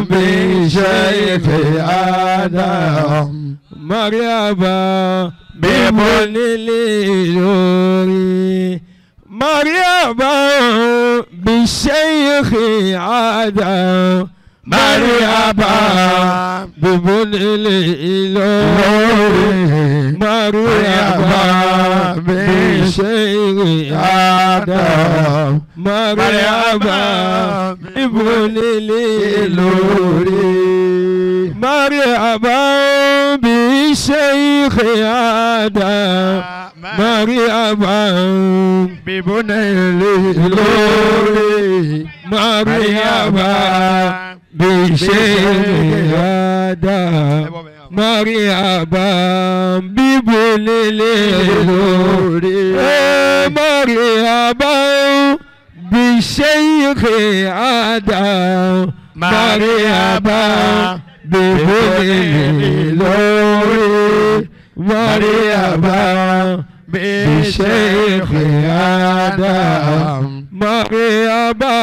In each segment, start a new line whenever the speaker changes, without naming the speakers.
بالشيخ آدم مرحبا بابن الإيلوري مرحبا بالشيخ آدم مرحبا بابن الإيلوري مرحبا بالشيخ آدم مرحبا بابن الإيلوري مرحبا بالشيخ آدم مرحبا بابن الإيلوري مرحبا بالشيخ آدم مرحبا بابن الإيلوري مرحبا بالشيخ آدم مرحبا بابن الإيلوري مرحبا بالشيخ آدم مرحبا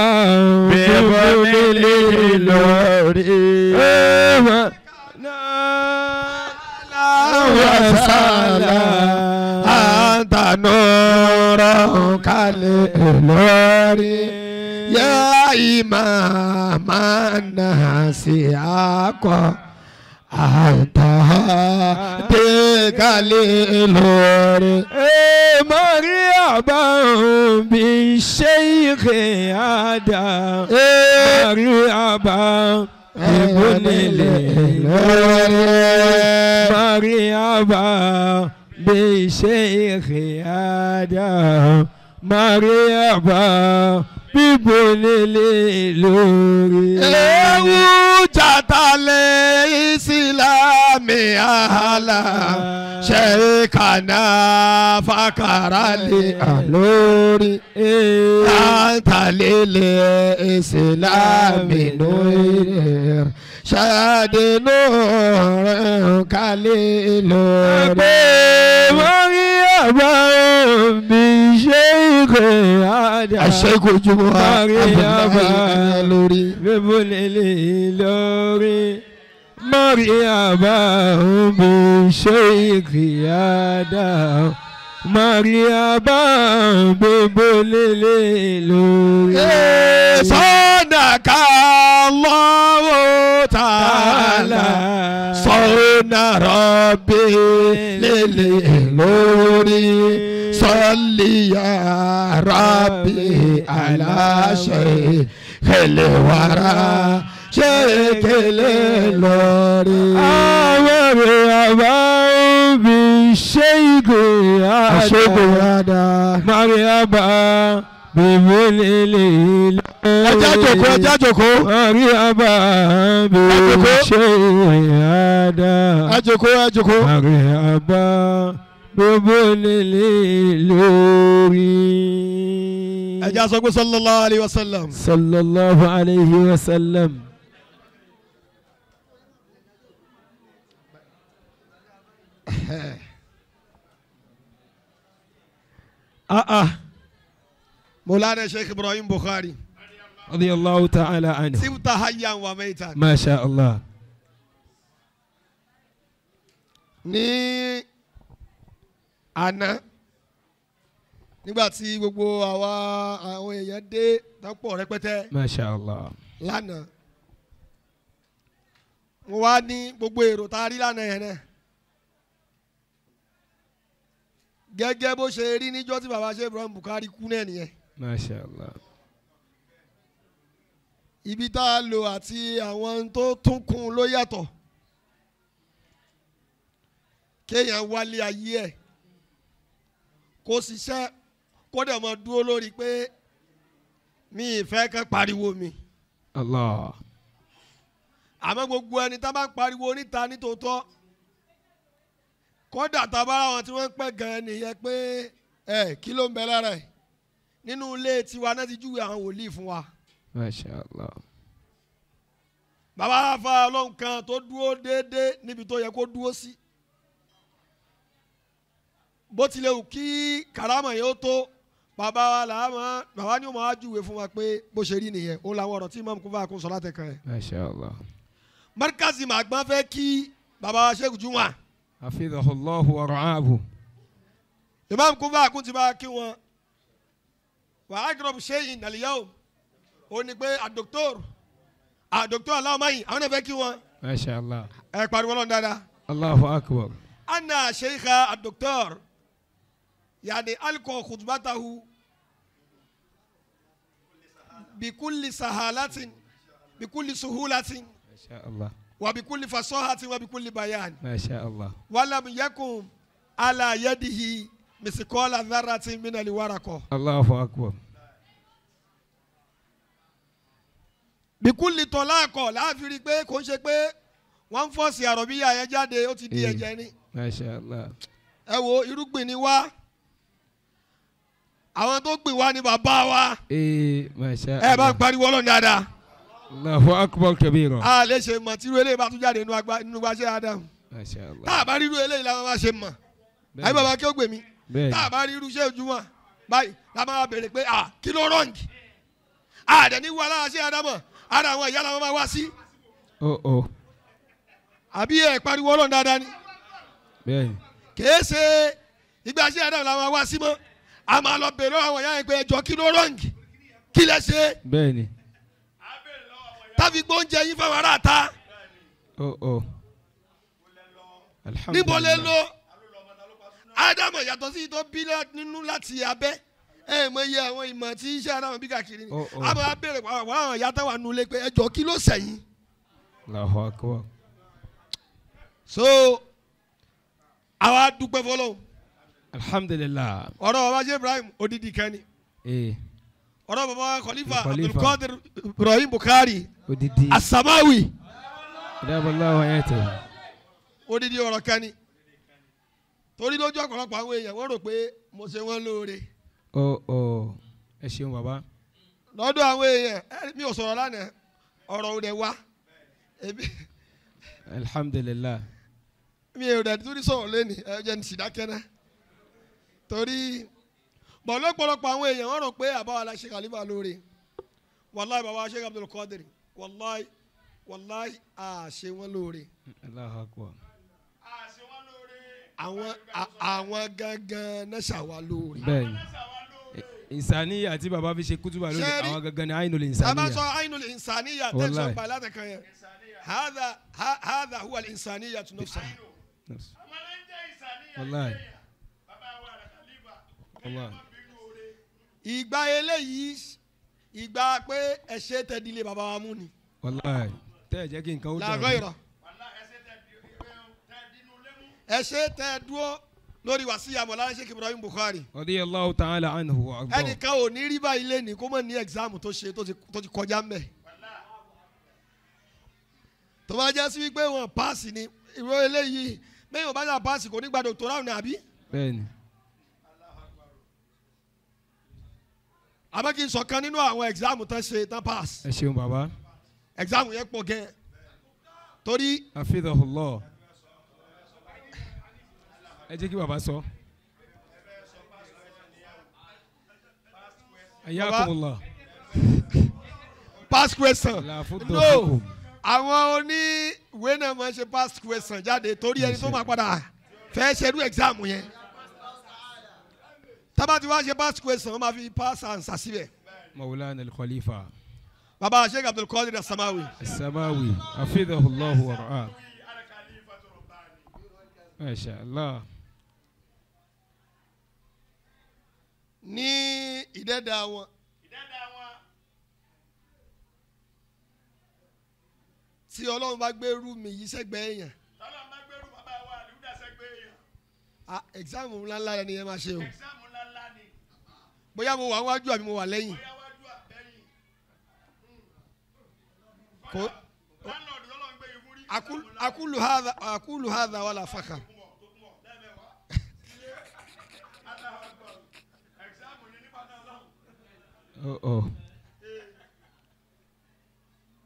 بابن الإيلوري وسلا أنت نور كالإيلوري يا إمام الناس أقوى أنت هادي كالإيلوري مرحبا بالشيخ آدم مرحبا بابن الإيلوري مرحبا بالشيخ آدم مرحبا بابن الإيلوري
وجدت الإسلام أهلا شيخنا فكر الإيلوري أنت للإسلام نور شاد نور كالإيلوري
مرحبا بالشيخ آدم
الشيخ جمعة
مرحبا بابن الإيلوري مرحبا بالشيخ آدم مرحبا بابن الإيلوري
صدق الله تعالى صون ربي للإيلوري صلي يا ربي على شيخ الورى شيخ الإيلوري
مرحبا بالشيخ آدم مرحبا بابن الإيلوري
ẹjẹ́ jòkó ẹjẹ́ jòkó
مرحبا بالشيخ آدم
ẹ jòkó ẹ jòkó.
مرحبا بابن الإيلوري
ẹjẹ́ sọ pé sallallahu alayhi wa sallam.
صلى الله عليه وسلم.
Mawlana Sheikh Ibrahim Bukhari
رضي الله تعالى عنه
sibta hayyan wa maitan.
ما شاء الله.
Ní àná nígbà tí gbogbo àwa àwọn èèyàn dé tọ́pọ̀ rẹpẹtẹ
ما شاء الله.
lánàá mo wá ní gbogbo èrò tá a rí lánàá yẹn náà gẹ́gẹ́ bó ṣe rí níjọ́ tí bàbá Sheikh Ibrahim Bukhari kú náà nìyẹn.
ما شاء الله.
Ibi tá a lò àti àwọn tó tún kún ló yàtọ̀ kéèyàn wálé ayé ẹ̀ kó ṣiṣẹ́ kó dẹ̀ mọ́ dúró lórí pé mi ì fẹ́ kán pariwo mi.
Allah.
Àmọ́ gbogbo ẹni tá bá ń pariwo níta nítòótọ́ kódà tá a bá ráwọn tí wọ́n ń pẹ́ gan-an nìyẹn pé ẹ kí ló ń bẹ lára ẹ̀ nínú ilé tiwa náà ti júwe àwọn wòlíì fún wa.
Masha Allah.
Bàbá afa ọlọ́run kan tó dúró déédéé níbi tó yẹ kó dúró sí. Bó tilẹ̀ wù kí karama yẹn ó tó Bàbá wa là á mọ̀ bàbá ni ó máa júwe fún wa pé bó ṣe rí nìyẹn ó làwọn ọ̀rọ̀ tí Imam Kúfà kún sọ látẹ̀kàn yẹn.
Masha Allah.
Markazi Màgbọ́n fẹ́ kí bàbá wa Sheikh Juma.
Hafidhahullahu wa ra'ahu.
Imam Kúfà kún ti bá kí wọn. Wà á gírọ̀bù ṣéyìn al-yawm ó ní pé àdòktòr aláwọ̀máyìn àwọn náà fẹ́ kí wọn.
Masha Allah.
Ẹ pariwo lọ́n dáadáa.
Allahu akbar.
Anna sheikha àdòktòr yani alqa khutbatahu bikulli sahalatin bikulli suhulatin.
Masha Allah.
Wa bikulli fasahatin wa bikulli bayan.
Masha Allah.
Walam yakun ala yadihi misikola dharratin min alwaraqah.
Allahu akbar.
Bikulli tọ́láàkọ̀ láàfin rí pé kò ń ṣe pé wọ́n ń fọ́ọ̀sì àròbíyà yẹn jáde ó ti di ẹ̀jẹ̀ ni.
Masha Allah.
Ẹ wo irúgbìn ni wá àwọn tó gbìn wá ni bàbá wa.
Masha Allah.
Ẹ bá ń pariwo Ọlọ́run dáadáa.
Allahu akbar kabira.
A lè ṣe mọ̀ tí irú eléyìí bá tún jáde nínú agbáṣẹ́ Adam.
Masha Allah.
Tá a bá rí irú eléyìí làwọn máa ṣe mọ̀. Àyè bàbá kí ó gbè mí. Tá a bá rí irú iṣẹ́ ojúmọ́ báyìí la máa béèrè pé à kí ló rọ̀ǹgì. Àdẹ̀ ní wàhálà ṣé Ádámọ̀ ara àwọn ìyá làwọn máa wá sí. Àbí ẹ pariwo Ọlọ́run dáadáa ni. Kèé ṣe ìgbà ṣé Ádámọ̀ làwọn máa wá sí mọ́. A máa lọ béèrè àwọn ìyá yẹn pé ẹjọ́ kí ló rọ̀ǹgì kí lẹ ṣe.
Bẹ́ẹ̀ni.
Tàbí gbóúnjẹ yín fáwọn ará ta. Níbo lè lo Ádámọ̀ yàtọ̀ sí tó bí nínú láti abẹ́ ẹ mọ iye àwọn ìmọ̀ tí iṣẹ́ Ádámọ̀ bí káàkiri ni a máa béèrè àwọn ìyá táwa nulẹ̀ pé ẹjọ́ kí ló sẹ̀yìn.
Allahu akbar.
So àwa dúpẹ́ fọlọ́hun.
Alhamdulillah.
Ọ̀rọ̀ bàbá ṣe Ibrahim odidi kan ni. Ọ̀rọ̀ bàbá Khalifa Abdulkadir Ibrahim Bukhari
odidi
Asamawi.
Odidi
ọ̀rọ̀ kan ni. Torí lójú ọ̀pọ̀lọpọ̀ àwọn èèyàn wọ́n rò pé mo ṣe wọ́n lóore.
Ẹ ṣeun bàbá.
Lọ́dọ̀ àwọn èèyàn mi ò sọ̀rọ̀ lánàá ọ̀rọ̀ ò dẹ̀ wá.
Alhamdulillah.
Mi ò dẹ̀ torí sọ̀rọ̀ lẹ́nu ẹ jẹ́ ní sìdákẹ́ náà. Torí bọ̀ lọ́pọ̀lọpọ̀ àwọn èèyàn wọ́n rò pé àbáwá la ṣe Khalifa lóore. Wàláì bàbá Sheikh Abdul Qadir wàláì wàláì à ṣe wọ́n lóore.
Allahu akbar.
Àwọn gangan náà ṣàwà lóore.
Bẹ́ẹ̀ni. Insaniya àti bàbá fi ṣe kútùbà lónìí àwọn gangan ni ainul insaniya.
Sábà sọ ainul insaniya tẹ̀sán pa látẹ̀kan yẹn. Hadha huwa al-insaniya tu nafsa.
Wàláì. Wàláì.
Ìgbà eléyìí ìgbà pé ẹ ṣe tẹ̀dílé bàbá wa mú ni.
Wàláì tẹ́ ẹ jẹ́ kí nǹkan ó dàrú.
Làgọ́ ìrọ̀. Ẹ ṣe tẹ́ dúró lórí wàsíyà Mọ̀lánà Sheikh Ibrahim Bukhari.
Radiyallahu ta'ala anhu wa arda.
Ẹnìkan ò ní rí báyìí lẹ́nìí kó mọ̀ ní ẹ̀gzáàmù tó ṣe tó ti kọjá ń bẹ̀. Tó bá jẹ́ sí wípé wọn páàsì ni ìró eléyìí mẹ́yìn ò bá yà páàsì kò ní gba dòkítọ́rà ní àbí.
Bẹ́ẹ̀ni.
Àmọ́ kí n sọ kan nínú àwọn ẹ̀gzáàmù tán ṣe tán páàsì.
Ẹ ṣeun bàbá.
Ẹ̀gzáàmù yẹn pọ̀ gan. Torí.
Hafidhahullah. Ẹ jẹ́ kí bàbá sọ. Ayakumullah.
Past question. No, àwọn oníwèé náà máa ń ṣe past question jáde torí ẹni tó máa padà fẹ́ ṣerú exam yẹn. Tábà tí wàá ṣe past question wọ́n máa fi pass answer síbẹ̀.
Mawlana al-Khalifa.
Bàbá Sheikh Abdul Qadir As-Samawi.
As-Samawi, hafidhahullahu wa ra'ah. Masha Allah.
Ní ìdẹ́dà wọn. Tí Ọlọ́run bá gbé rú mi yìí sẹ́gbẹ̀ẹ́ èèyàn.
Tọ́lọ́run bá gbé rú bàbá wa àlùdá sẹ́gbẹ̀ẹ́ èèyàn.
Ah, ẹ̀gzáàmù ńláńlá ni ẹ máa ṣe o.
Ẹ̀gzáàmù ńláńlá ni.
Bóyá mo wà wájú àbí mo wà lẹ́yìn.
Bóyá wájú àbẹ́yìn.
Kò.
Landlord lọ́lọ́run gbé yìí fún rí.
Akulu hadha wala fakhar.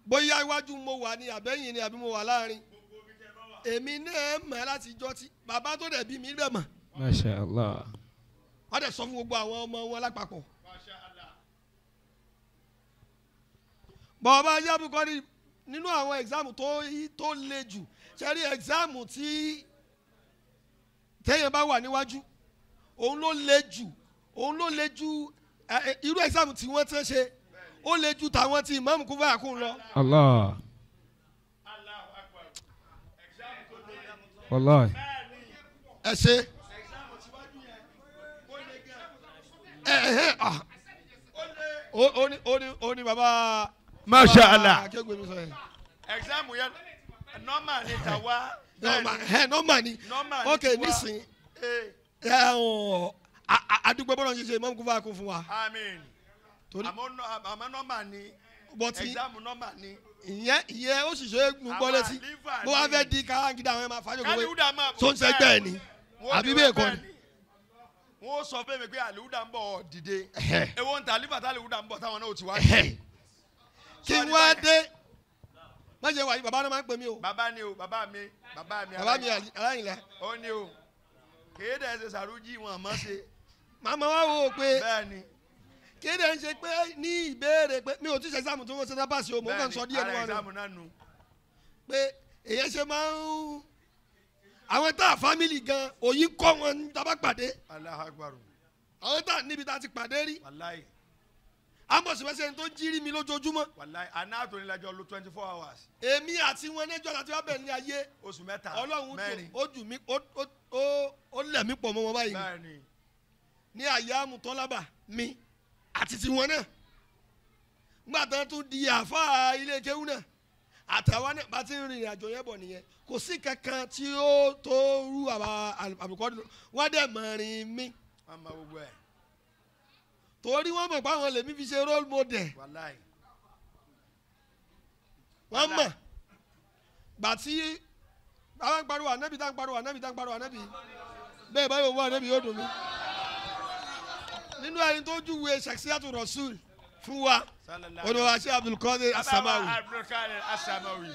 Bóyá iwájú mo wà ní àbẹ́yìn ni àbí mo wà láàrin. Èmi náà mọ̀ láti jọ́ tí bàbá tó dẹ̀ bí mi bẹ̀ mọ̀.
Masha Allah.
Wọ́n dẹ̀ sọ fún gbogbo àwọn ọmọ wọn lápapọ̀. Bàbá Abdulkadir nínú àwọn ẹ̀gzámù tó le jù ṣe rí ẹ̀gzámù tí téèyàn bá wà níwájú òun ló le jù òun ló le jù irú ẹ̀gzámù tí wọ́n ti ṣe ó le jù tàwọn tí ìmáàmù kún fún àkún lọ.
Allah. Wallahi.
Ẹ ṣe. Ó ní baba.
Masha Allah. Exam yẹn normal ni tàwa.
Normal ni. Ok nísìn. Adúgbò bọ́lá ń ṣe ìmáàmù kún fún àkún fún wa.
Àmín. Àmọ́ normal ni. Exam normal ni.
Ìyẹn ó sì ṣe é gbọ́ létí bó wá fẹ́ di káàkiri àwọn ẹ̀ máa fàájò kówé tó ń sẹ́gbẹ́ ẹ̀ ni àbí bẹ́ẹ̀ kọ́ ni.
Wọ́n sọ fún mi pé àlùdà ń bọ̀ dìde ewo ń ta àlùfà tá àlùdà ń bọ̀ táwọn náà ò ti wá.
Kí n wá dé má ṣe wà yìí bàbá náà máa ń pè mí o.
Bàbá ni o bàbá mi bàbá mi.
Bàbá mi aláìlá.
Ó ní o kéde ẹ ṣe sàrújì wọn àmọ́ ṣe.
Màmá wa wò ó pé
bẹ́ẹ̀ni
kéde ń ṣe pé ní ìbéèrè pé mi ò tí ṣe exam tó wọ́n ṣe sábà sí o mò ń kàn sọ díẹ̀ nínú wọn pé èyàn ṣe máa ń àwọn tá a fámìlì gan òyìn kọ́ wọn ní tá a bá pàdé àwọn tá a níbi tá a ti pàdé rí amọ̀síwẹ́sẹ̀ tó jírí mi lójoojúmọ́.
Wàláhì àná àtònílájọ lo 24 hours.
Èmi àti wọn níjọ́ láti wá bẹ̀rẹ̀ ní ayé
oṣù mẹ́ta
mẹ́rin ọlọ́run ó jù mí ó lẹ̀ mí pọ̀ mọ́ wọn báyìí ní àyè àmùtọ́lábà mi àti tiwọn náà gbàtàn tún di àfáà ilé kéwú náà àtàwọn náà bá ti ń rìnrìn àjò yẹn bọ̀ nìyẹn kò sí kankan tí ó tó rú àbá àbùkọ́ wọ́n dẹ̀ mọ̀rin mi. Torí wọ́n mọ̀ pé àwọn lèmi fi ṣe role model. Wọ́n mọ̀ gbàtí àwọn ń pariwo ànábì tá ń pariwo ànábì tá ń pariwo ànábì bẹ́ẹ̀ báyìí òwò ànábì yóò dùn mí. Nínú ẹni tó júwe Shakhsiyatu Rasul fún wa olùwàṣẹ Abdulkadir Asamawi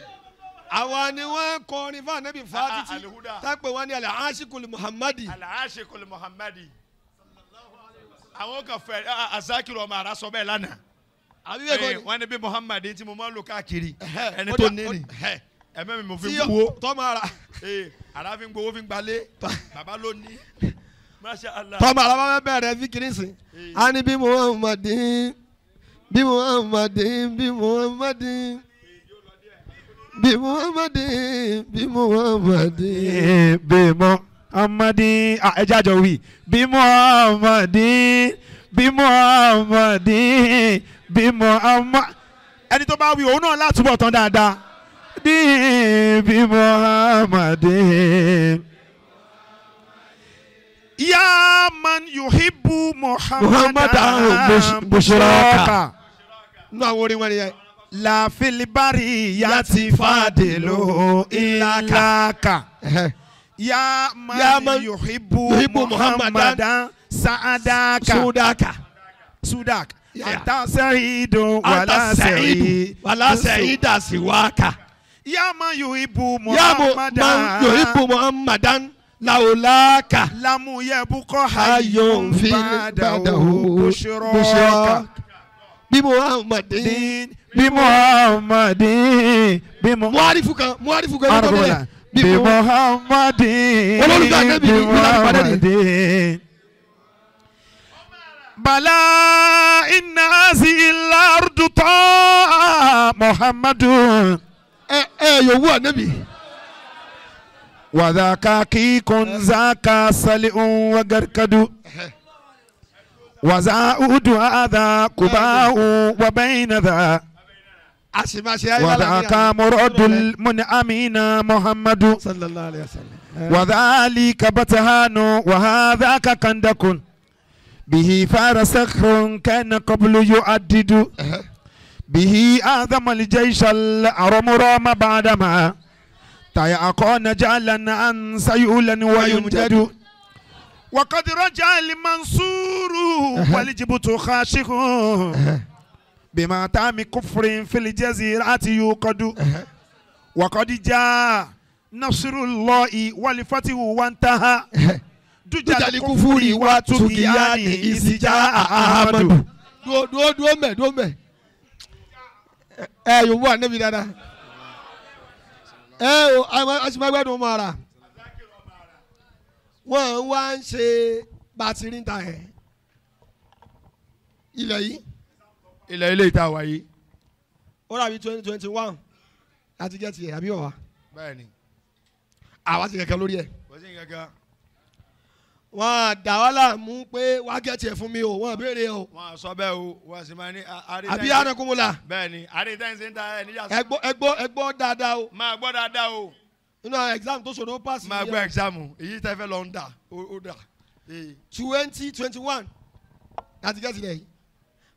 àwa ni wọ́n kọrin fún ànábì fa títí tápẹ wọn ní al-Ashikul Muhammadi.
Al-Ashikul Muhammadi àwọn kan fẹ́ azakiru ọmọ ara sọ bẹ́ẹ̀ lánàá
àbí bẹ́ẹ̀ kọ́ ni
wọ́n ní bí Muhammadi tí mo máa ń lò káàkiri ẹni tó ní ni ẹ̀mẹ́ mi mo fi ń gbowó
tọ́mọ ara
ara fi ń gbowó fi ń gbalé bàbá ló ní.
Tọ́mọ ara bá bẹ̀rẹ̀ fíkiri sìn á ní bí Muhammadi bí Muhammadi bí Muhammadi bí Muhammadi bí Muhammadi
bí Muhammadi ẹ jẹ́ àjọ wí bí Muhammadi bí Muhammadi bí Muhammadi ẹni tó bá wí òun náà látúbọ̀ tán dáadáa bí Muhammadi. Ya man yuhibbu Muhammadan bushraka.
Nínú àwọn orin wọn nìyẹn.
La filibari ya ti fadilu ilaka. Ya man yuhibbu Muhammadan sa'adaka.
Sudaka.
Sudaka. Anta sa'idu wala sa'idu
wala sa'ida siwaka.
Ya man yuhibbu Muhammadan.
Ya man yuhibbu Muhammadan. Laulaka
lamu yebuko hayyun fi ba'dahu bushraka
bí Muhammadin
bí Muhammadin bí
muharifu kan ló
bí Muhammadin bí Muhammadin. Bala inna hazihi al-ardu ta Muhammadun.
Ẹ yòówù ànábì.
وذاك كيك ذاك سلئ وقركد وزاؤد هذا كباء وبين ذا وذاك مرد المنعمين محمد
صلى الله عليه وسلم
وذلك بتهان وهذاك كندك به فار صخر كان قبل يعدد به أعظم الجيش الأرم رام بعدما تيقن جعلا عن سيولا ويمجد وقد رجع المنصور والجبت خاشق بما تام كفر في الجزيرة يوقد وقد جاء نصر الله والفتح وانتهى Dujali kufuri wa tugiyani isija Ahmadu.
Dúró dúró dúró mẹ dúró mẹ. Ẹ yòówù ànẹ́bí dáadáa. Ẹ o aṣèmágbádùn ọmọ ara. Wọ́n wá ń ṣe bàtìrì ń ta ẹ̀. Ilẹ̀ yìí.
Ilẹ̀ ilé ìta wà yìí.
Ó dàbí 2021 láti gẹ̀ẹ́tì ẹ̀ àbí ọ̀wá.
Bẹ́ẹ̀ni.
Àwa ti kẹ̀kẹ́ lórí ẹ̀.
Kò sí nǹkan.
Wọ́n á dà wá láàmú pé wàá gẹ̀ẹ́tì ẹ̀ fún mi o, wọ́n á béèrè o.
Wọ́n á sọ bẹ́ẹ̀ o, wọ́n sì máa ní.
Àbí anakunmọ́lá.
Bẹ́ẹ̀ni, àríntẹ́nsì ń ta ẹ̀ níyà.
Ẹ gbọ́ ẹ gbọ́ dáadáa o.
Máa gbọ́ dáadáa o.
Nínú exam tó ṣòro pass.
Máa gbọ́ exam, èyí tẹ́ fẹ́ lọ ń dà, ó dà.
2021 láti gẹ̀ẹ́tì rẹ̀ yìí.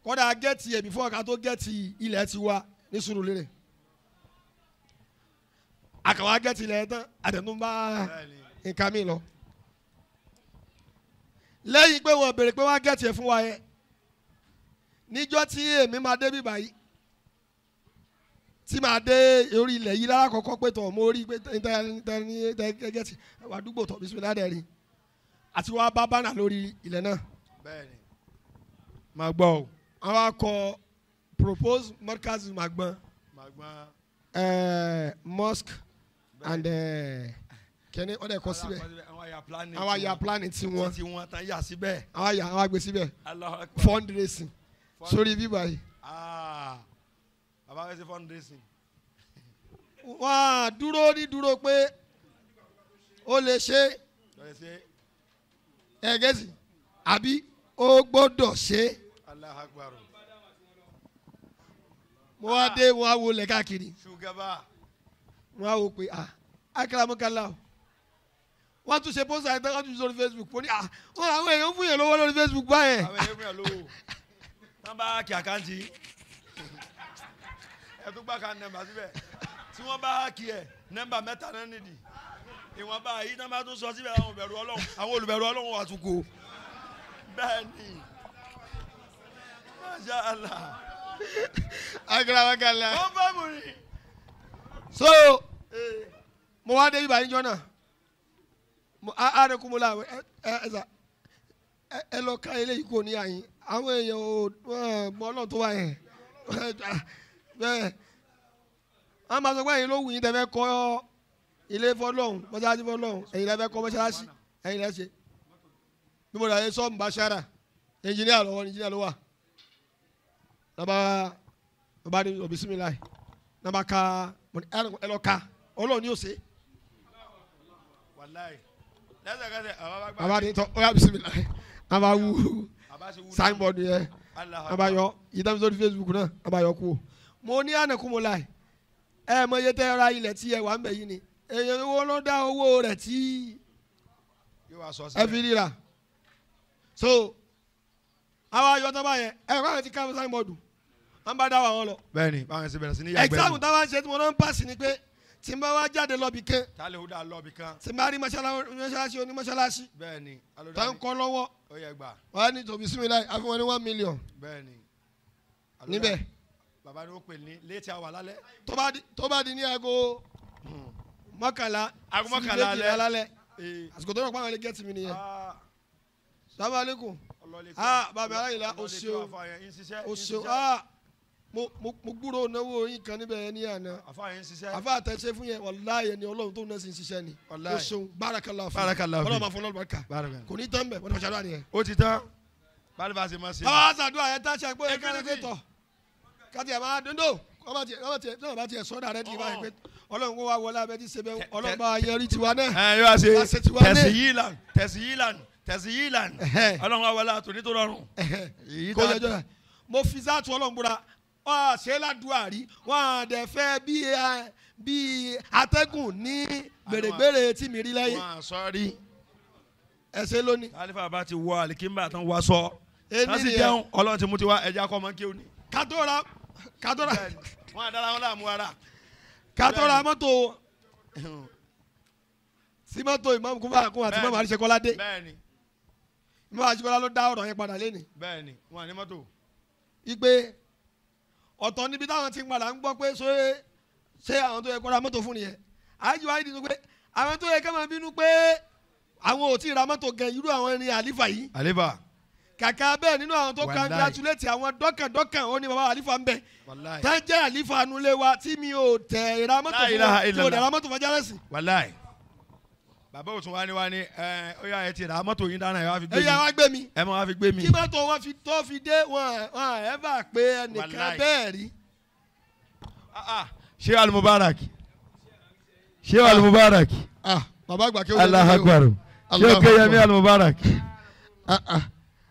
Kọ́dà gẹ̀ẹ́tì ẹ̀ before ká tó gẹ̀ẹ́tì ilẹ̀ tiwa ní Sùúrùlérè. Àkàwá gẹ̀ẹ́tì ilẹ̀ tán, àtẹnubá nǹkan mi lọ. Lẹ́yìn pé wọ́n béèrè pé wọ́n á gẹ̀ẹ́tì ẹ̀ fún wa yẹn. Níjọ́ tí èmi máa dé bíbá yìí, tí máa dé orí ilẹ̀ yìí lára kọ́kọ́ pé tọ̀ mo rí pé gẹ̀ẹ́tì àdúgbò tọ̀ bísí mi rí. Àti wọ́n á bá bánà lórí ilẹ̀ náà.
Bẹ́ẹ̀ni. Máa gbọ́ o.
Àwọn akọ propose Markaz Magbon.
Magbon.
Mosque and kẹ́ni ọ̀dẹ̀ kọ síbẹ̀. Àwọn àyà planning ti wọn.
Ti wọn tán yà síbẹ̀.
Àwọn àyà àwọn àgbẹ̀ síbẹ̀. Fundraising sórí bíbá yìí.
Bàbá fẹ́ ṣe fundraising.
Wọ́n á dúró ní dúró pé ó lè ṣe ẹ̀gẹ́sì àbí ó gbọ́dọ̀ ṣe.
Allahu Akbar.
Mo wá dé mo wá wo lẹ̀ káàkiri. Mo wá wo pé ah akaramakala o. Wọ́n tún ṣe pósítà ẹ̀ wọ́n tún ṣe lórí Facebook. Mo ní ah wọ́n àwọn èèyàn fún yẹn lówó lórí Facebook báyẹn.
Àwọn èèyàn fún yẹn lówó. Tán bá kí àkáǹtì. Ẹ tún gbà ká nẹ́mbà síbẹ̀. Tí wọ́n bá kí ẹ̀ nẹ́mbà mẹ́ta náà nìdí. Ìwọ̀nba yìí tán bá tún sọ síbẹ̀ àwọn olùbẹ̀rù Ọlọ́run. Àwọn olùbẹ̀rù Ọlọ́run wà tún kó. Bẹ́ẹ̀ni. Masha Allah.
Akaramakala.
Wọ́n bá mu ni.
So mo wá dé ibà yín jọ náà. Àrẹ̀kùnmọ́lá ẹ lọ ká eléyìí kò ní àyín. Àwọn èèyàn ò mọ Ọlọ́run tó wà yẹn. Bẹ́ẹ̀ wọ́n máa sọ pé ẹ̀yin ló wù yín tẹ́ fẹ́ kọ́ ilé fọlọ́hún mọ́ṣáláṣí fọlọ́hún ẹ̀yin lẹ́ fẹ́ kọ́ mọ́ṣáláṣí ẹ̀yin lẹ́ ṣe. Bí mo dà yẹ sọ́ọ̀mù Bashara ẹnjìníà lọ́wọ́ ẹnjìníà ló wà. Nàbà nàbà ní òbí sinmi láì nàbà ká ẹ lọ ká Ọlọ́run ni yóò ṣe. Bàbá ní tọ́ ọ̀yà bisimilayi nàbà wú signboard yẹ nàbà yọ ìdáhùn sórí Facebook náà nàbà yọ kú o. Mo ní ànàkúmọ̀ láì ẹ mọ iye tẹ́ ra ilẹ̀ tí ẹ wà ń bẹ̀ yìí ni èèyàn wo ló dá owó rẹ̀ tí ẹ fi ríra. So àwọn ayọ̀ tó bá yẹn ẹ kọ́ àwọn ti ká signboard wọ́n bá dá wa wọn lọ.
Bẹ́ẹ̀ni báwọn ṣe bẹ̀rẹ̀ sí ní yàgbẹ́.
Exam táwa ń ṣe tí mo náà ń pàṣẹ ni pé tí n bá wá jáde lọ bì kan.
Tálẹ̀ ó dá lọ bì kan.
Tí n bá rí mọ́ṣáláṣí onímọ́ṣáláṣí.
Bẹ́ẹ̀ni.
Tá ń kọ́ lọ́wọ́.
Ó yẹ gbà.
Wọ́n á ní tòbí sí mi láì àfi wọn ní 1 million.
Bẹ́ẹ̀ni.
Níbẹ̀.
Bàbá ni ó pè ní létí àwà lálẹ́.
Tó bá di ní aago mọ́kànlá.
Aago mọ́kànlá
alẹ́. Àsìkò tó rọ̀ pàwọn ilé gẹ́tì mi nìyẹn. Salamu alaikum. Ah bàbá aláìlá o ṣeun o ṣeun ah mo gbúrò náwó yín kan níbẹ̀ yẹn ní àná. Àfa àtẹ̀sẹ̀ fún yẹn wàláyé ẹni Ọlọ́run tó ń náà sì ń ṣiṣẹ́ ni. O ṣeun barakallahu fi.
Barakallahu fi.
Ọlọ́run máa fún Ọlọ́run baraka. Kò ní tán bẹ̀ wọ́n ti fẹ́ ṣàdúrà nìyẹn.
Ó ti tán. Báyìí bá ṣe máa ṣe.
Bàbá àṣàdúrà yẹn tá a ṣe àgbọ̀ yẹn kárẹ́ tọ̀. Káti ẹ̀ máa dundó ọba tiẹ̀ sọ́dà rẹ̀ ti báyìí pé Ọlọ́run kó wa wọlé abẹ́ ti ṣe bẹ́ẹ̀ Ọlọ́run bá yẹrí tiwa náà.
Ẹ yóò wá ṣe tẹ̀sí tẹ̀síyìlàn Ọlọ́run wa wọlé àtòní tó rọrùn.
Kó yẹjọ́ rẹ̀ mo fi sáàtù Ọlọ́run búra wọ́n ṣe ládùúgbò rí wọ́n dẹ̀ fẹ́ bí atẹ́gùn ní gbèrègbèrè tí mi rí lẹ́yìn.
Wọ́n sọ rí.
Ẹ ṣe lónìí.
Alifa bá ti wọ alikimba tán wá sọ. Tán sì jẹun Ọlọ́run ti mú tiwa ẹja kọ́ ọmọ kí o ní.
Kátó ra
Wọ́n á dára wọn láàmú ara.
Kátó ra mọ́tò sí mọ́tò Imam Kúfà kún àti Imam Àríṣekọ́lá dé.
Bẹ́ẹ̀ni.
Imam Àríṣekọ́lá ló dá ọ̀rọ̀ yẹn padà lẹ́nìí.
Bẹ́ẹ̀ni, wọn ní mọ́tò.
Igbe ọ̀tọ̀ níbi táwọn ti ń padà ń gbọ́ pé ṣé àwọn tó yẹ kó ra mọ́tò fún nìyẹn. Àyájú wa yìí dìbò pé àwọn tó yẹ ká máa bínú pé Àwọn ò tí ì ra mọ́tò gan irú àwọn ẹni àlífà yìí.
Àlífà.
Kàkà bẹ́ẹ̀ nínú àwọn tó congratulate àwọn dọ́kàndọ́kàn ó ní baba àlífà ń bẹ.
Wàláì.
Tá jẹ́ àlífà nulẹ̀ wa tí mi ò tẹ̀ ra mọ́tò fún tí mo dẹ̀ ra mọ́tò fún jálẹ̀sì.
Wàláì. Bàbá òtún wa ni wa ni ẹ ó yà ẹ ti ra mọ́tò yín dáná ẹ wá fi gbé mi.
Ẹ yà wá gbé mi.
Ẹ máa wá fi gbé mi.
Kí mọ́tò wọn fi tó fi dé wọn ẹ bá pé ẹnìkan bẹ́ẹ̀ rí.
Ṣé Al-Mubarak? Ṣé Al-Mubarak?
Bàbá àgbà kéwòn.
Allahu Akbar. Ṣé o kéyẹmí Al-Mubarak?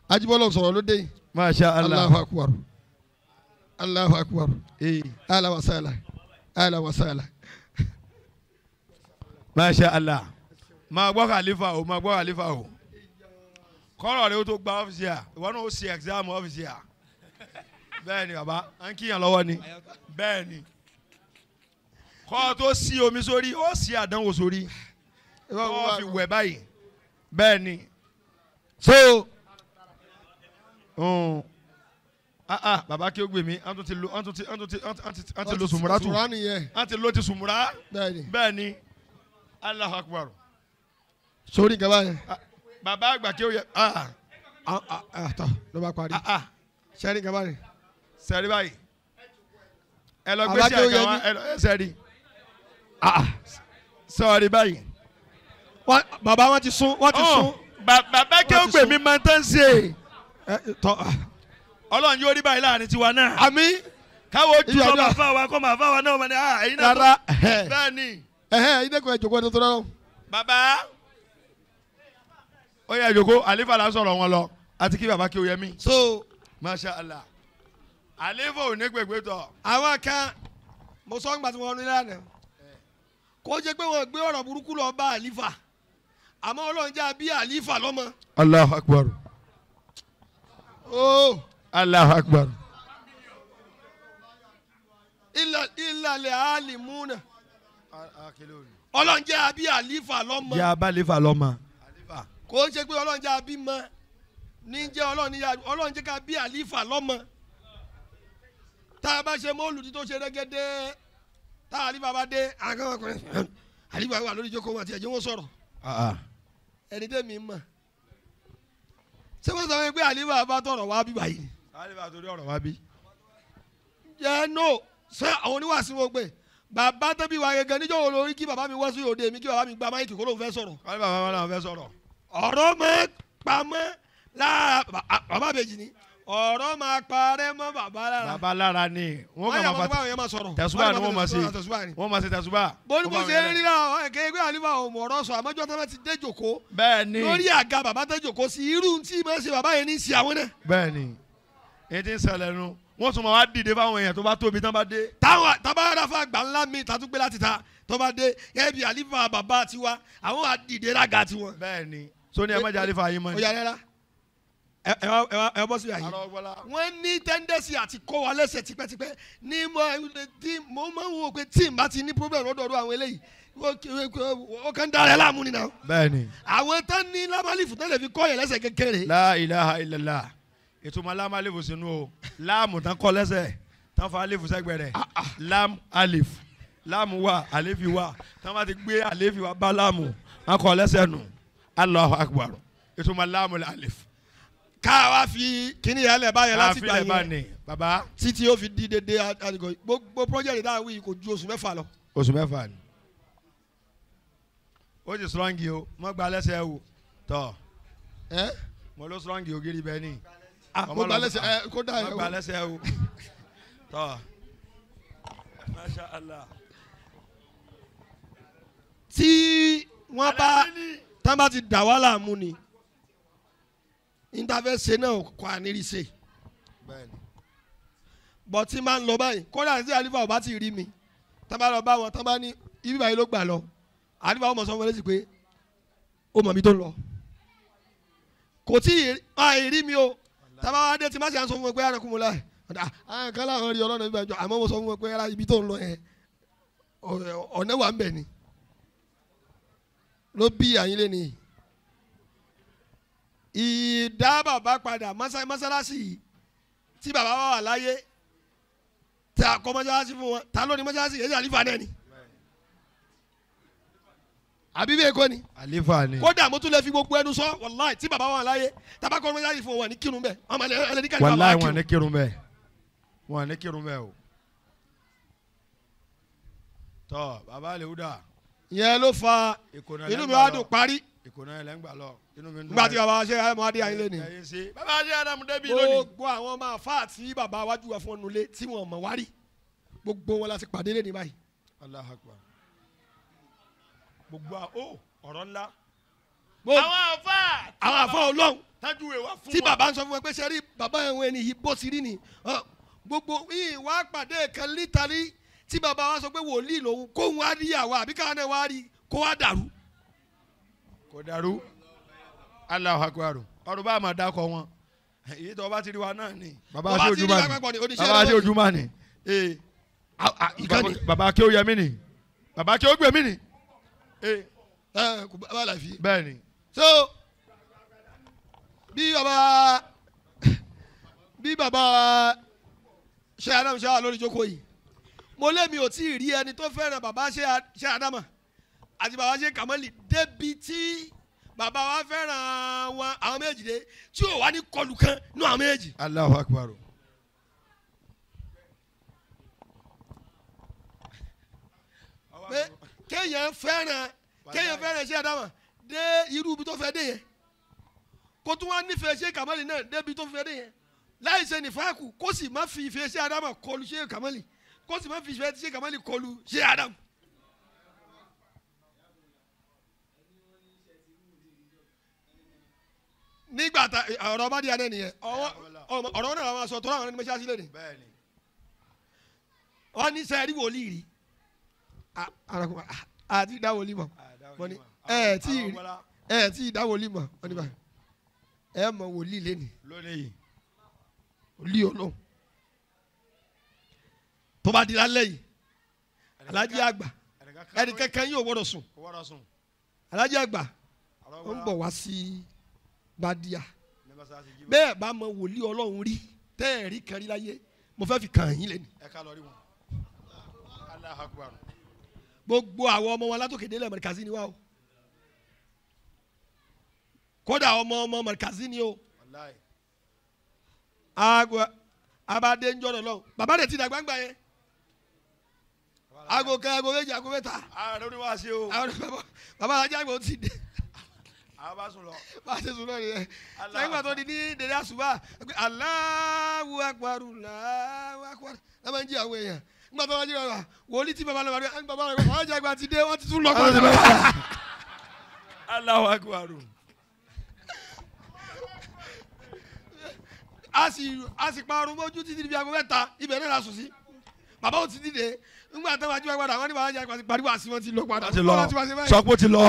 Ajibọlọ sọ̀rọ̀ ló dé yìí.
Masha Allah.
Allahu Akbar. Allahu Akbar. Ahlan wa sahlan. Ahlan wa sahlan.
Masha Allah. Máa gbọ́ khalifa o, máa gbọ́ khalifa o. Kọ́rọ̀ rẹ o tó gba ọ́fíìsì à, ìwọ náà ó ṣe ẹ̀gzámù ọ́fíìsì à. Bẹ́ẹ̀ ni bàbá, à ń kíyàn lọ́wọ́ ni. Bẹ́ẹ̀ ni. Kọ́ tó sí omi sórí, ó sí àdánwò sórí. Ó fi wẹ̀ báyìí. Bẹ́ẹ̀ ni.
So
bàbá kí ó gbè mí, an tún ti lo an tún ti an tún ti an ti lo sùmùrà tù. An ti lo ti sùmùrà. Bẹ́ẹ̀ ni. Allahu Akbar.
Sórí nǹkan báyẹn.
Bàbá àgbà kí ó yẹ.
Tọ́ ló bá parí. Sẹ́rí nǹkan báyìí.
Sẹ́rí báyìí. Ẹ lọ gbé sí àgbà wa ẹ lọ sẹ́rí. Sọ̀rí báyìí.
Bàbá wọn ti sún wọ́n ti sún.
Bàbá kí ó gbè mí máa tán ṣe. Ọlọ́run yóò rí báyìí láàrin tiwa náà.
Àmín.
Káwọ́ ojú kọ́ máa fà wá kọ́ máa fà wá náà wọ́n ní ẹ̀yin náà.
Rárá.
Bẹ́ẹ̀ ni.
Ẹ̀hẹ́ ìdẹ́kun ẹ̀ jòkó ẹ̀ tó tó rọrùn.
Bàbá ó yẹ jòkó àlífà la sọ̀rọ̀ wọn lọ àti kí bàbá kí o yẹ mí.
So
Masha Allah àlífà ò ní gbègbè tọ̀.
Àwọn kan mo sọ ńgbà tí wọ́n ní lánàá kó jẹ́ pé wọ́n gbé ọ̀rọ̀ burúkú lọ bá àlífà àmọ́ Ọlọ́run jẹ́ bí àlífà lọ́mọ.
Allahu Akbar.
Oh.
Allahu Akbar.
Ìlàlẹ̀ àlìmúnà. Ọlọ́run jẹ́ àbí àlífà lọ́mọ.
Jẹ́ abá àlífà lọ́mọ.
Kò ń ṣe pé Ọlọ́run jẹ́ àbí mọ́ ní jẹ́ Ọlọ́run jẹ́ ká bí àlífà lọ́mọ. Tá a bá ṣe mọ́lùdí tó ṣe rẹ́gẹ́dẹ́ tá àlífà bá dé àkànwọ̀kùnrin àlífà wà lórí ìjókòó wọn àti ẹ̀jẹ̀ wọn sọ̀rọ̀. Ẹni tẹ́ mi mọ̀. Ṣé wọ́n sọ pé àlífà bá tọ̀rọ̀ wá bí báyìí?
Àlífà torí ọ̀rọ̀ wá bí.
Yẹ no ṣé àwọn oníwàásù wọn gbé bàbá tẹ́bí wa gẹ́gẹ́ níjọ́ wo lórí kí bàbá mi wá sí òde mi kí bàbá mi gba máìkì kó ló ń fẹ́ sọ̀rọ̀.
Wọ́n ní bàbá wọn làwọn fẹ́ sọ̀rọ̀.
Ọ̀rọ̀ máa pamọ́ lára bàbá àbèjì ni ọ̀rọ̀ máa parẹ́ mọ́ bàbá lára.
Bàbá lára ni wọ́n kàn máa fa tẹ̀sùbà ni wọ́n máa ṣe wọ́n máa ṣe tẹ̀sùbà.
Bó ní bó ṣe ń rí lára ẹ̀kẹ́ ẹgbẹ́ àlífà òmù ọ̀rọ̀ sọ àmọ́jọ́ tó bá ti dé jòkó.
Bẹ́ẹ̀ ni
lórí àga bàbá tó jòkó sí irú tí máa ṣe bàbá yẹn ní í ṣe àwọn náà.
Bẹ́ẹ̀ ni èyí ti ń ṣẹlẹ̀ nu wọ́n tún máa wá dìde fáwọn èèyàn tó bá tóbi tán bá dé.
Táwọn tábàárà fún àgbà ńlá mi tàtúgbé láti ta tó bá dé gẹ́gẹ́ bí àlífà bàbá tiwa àwọn á dìde lága tiwọn.
Bẹ́ẹ̀ ni sóní ẹ má jẹ́ àlífà yín mọ́ ni.
Ó yà rẹ́rà ẹ bọ́ sí àyè. Wọ́n ní tẹ́ndẹ́sì àti kó wa lẹ́sẹ̀ tipẹ́tipẹ́ ní mo máa ń wo pé tí n bá ti ní problem lọ́dọọdún àwọn eléyìí ó kàn ń dára ẹ láàmú ni náà.
Bẹ́ẹ̀ ni.
Àwọn tán ní lámàlífù tán lè fi kọ́ yẹn lẹ́sẹ̀ kékeré.
La ilaha illallah ìtumọ̀ láàmú alifu sínú o láàmù tán kọ́ lẹ́sẹ̀ tán fa alifu sẹ́gbẹ̀ẹ́ rẹ̀ láàmù alif láàmù wà àlefi wà tán bá ti gbé àlefi wà bá láàmù tán kọ́ lẹ́sẹ̀ nù Allahu Akbar ìtumọ̀ láàmù alif.
Ká wá fi kíní yẹn lẹ̀ báyẹn láti gbà yẹn
baba
títí ó fi di dédé àdìgọ gbogbo project dáhùn yìí kò ju oṣù mẹ́fà lọ.
Oṣù mẹ́fà ni ó ti strong yìí o mọ́ gba lẹ́sẹ̀ o tọ́ mo ló strong yìí ògiri bẹ́ẹ̀ ni.
Mo gba lẹ́sẹ̀ ẹ kó dá ẹ o.
Mo gba lẹ́sẹ̀ o. Tọ́. Masha Allah.
Tí wọ́n bá tán bá ti dà wá láàmú ni intervene ṣe náà kọ́ àníri ṣe. Bọ̀ tí máa ń lọ báyìí kódà tí àlífà ò bá ti rí mi tán bá lọ bá wọn tán bá ní ibi báyìí ló gbà lọ àlífà ó mọ̀ sọ fún ẹ lẹ́sìn pé ó mọ̀ mi tó ń lọ. Kò tí ì rí mi o tábà wá dé tí má ṣe à ń sọ fún wọn pé àrùn mo láì àwọn kan láwọn rí ọlọ́nà bíbá jọ àmọ́ mo sọ fún wọn pé ara ibi tó ń lọ yẹn ọ̀nà wà ń bẹ̀ ni ló bí àyín lé ní. Ìdá bàbá padà mọ́sálásí yìí tí bàbá wà wà láyé tí a kọ́ mọ́sálásí fún wọn ta ló ní mọ́sálásí yẹn ní àlífà náà ni. Àbí bẹ́ẹ̀ kọ́ ni.
Àlífà ni.
Kódà mo tún lè fi gbogbo ẹnu sọ wàláì tí bàbá wà láyé tabakọ ọmọ yáyí fún wọn ní kírun bẹ́ẹ̀. Ọmọ ẹlẹ́ni kàlífà
wàláì wọn ní kírun bẹ́ẹ̀. Wọn ní kírun bẹ́ẹ̀ o. Tọ́ bàbá Alihuda.
Ìyẹn ló fa inú mi wá dùn parí.
Ìkùnà ilẹ̀ ń gbà lọ. Inú mi ń dùn.
Nígbà tí bàbá ṣe ayé mọ́adé ayé lé ni.
Bàbá ṣe Adamu débi lónìí.
Gbogbo àwọn ọmọ àfáà tí bàbá wájú wa fún ọnulé tí wọn mọ̀ wárí. Gbogbo wọn la ti pàdé lé ní báyìí.
Allahu Akbar. Gbogbo ọ̀rọ̀ ńlá.
Àwọn àfáà Ọlọ́run.
Tájúwe wá fún wọn.
Tí bàbá ń sọ fún wọn pé ṣe rí bàbá ẹ̀wọ̀n ẹni yìí bó ti rí ni. Gbogbo ìwà pàdé kan lítàrí tí bàbá wa sọ pé wòlíì lòun kóhun á rí àwa àbí káwọn náà wá rí kó wá dàrú.
Kò dàrú. Allahu Akbar. Ọ̀rọ̀ bá máa dákọ̀ wọn. Èyí tó bá ti rí wa náà ni. Bàbá ṣe ojúmọ́ ni. Bàbá ṣe ojúmọ́ ni. Bàbá kí ó yẹ mí ni. Bàbá kí ó gbé mí ni. Bẹ́ẹ̀ ni.
So bí bàbá ṣe Adamu ṣe wà lórí ìjókòó yìí, mo lémi ò tí ì rí ẹni tó fẹ́ràn bàbá ṣe Adamu àti bàbá ṣe Kamali débi tí bàbá wa fẹ́ràn wọn àwọn méjì dé tí ò wá ní kọlù kan nú àwọn méjì.
Allahu Akbar.
Pé kéèyàn fẹ́ràn ṣe Adamu dé irú ibi tó fẹ́ dé yẹn, kó tún wá nífẹ̀ẹ́ ṣe Kamali náà débi tó fẹ́ dé yẹn láì ṣe nífàkù, kó sì má fi ìfẹ́ ṣe Adamu kọlù ṣe Kamali, kó sì má fi ìfẹ́ ṣe Kamali kọlù ṣe Adamu. Nígbà tá ọ̀rọ̀ bá di adé nìyẹn, ọ̀rọ̀ náà làwọn aṣọ tó láwọn ẹni mọ́ṣáláṣí lónìí. Wọ́n ní sẹ́ẹ̀rí wòlíì rí àti ìdá wòlíì mọ̀, wọ́n ní ẹ̀ tí ìdá wòlíì mọ̀, wọ́n ní báyìí ẹ̀ mọ̀ wòlíì lẹ́nìí wòlíì Ọlọ́run tó bá di lálẹ́ yìí, Aláàjì àgbà ẹnì kankan yóò gbọ́dọ̀ sùn. Aláàjì àgbà ó ń bọ̀ wá sí Bádíà. Bẹ́ẹ̀ bá mọ wòlíì Ọlọ́run rí tẹ́ ẹ̀ rí kan rí láyé, mo fẹ́ fi kàn yín lẹ́nu. Gbogbo àwọn ọmọ wọn látòkè délẹ̀ Mọ̀rìkàzí ni wá o. Kódà ọmọ ọmọ Mọ̀rìkàzí ni o. Abadé ń jọ̀rọ̀ lọ, bàbá rẹ̀ ti dàgbà ń gbà yẹn. Aago kan, aago méjì, aago mẹ́ta. Bàbá alájà àgbà ó ti dé. Bá a ṣe sùn lọ nìyẹn. Sẹ́yìn gbà tó di ní dèrè àṣùbà, Allahu Akbar, Allahu Akbar. Ẹ máa ń jí àwọn èèyàn. Nígbà tó wá jí bàbá, wòlíì tí bàbá lọ bàbá bàbá rẹ̀ alájà àgbà ti dé, wọ́n ti tún lọ padà.
Allahu Akbar.
A sì parun mójú títí di aago mẹ́ta, ibẹ̀ náà la sùn sí. Bàbá ò ti dìde. Nígbà tó wá jí bàbá padà, wọ́n ní bàbá alájà àgbà ti pariwo àti wọ́n ti lọ padà.
Sọ pé ó ti lọ.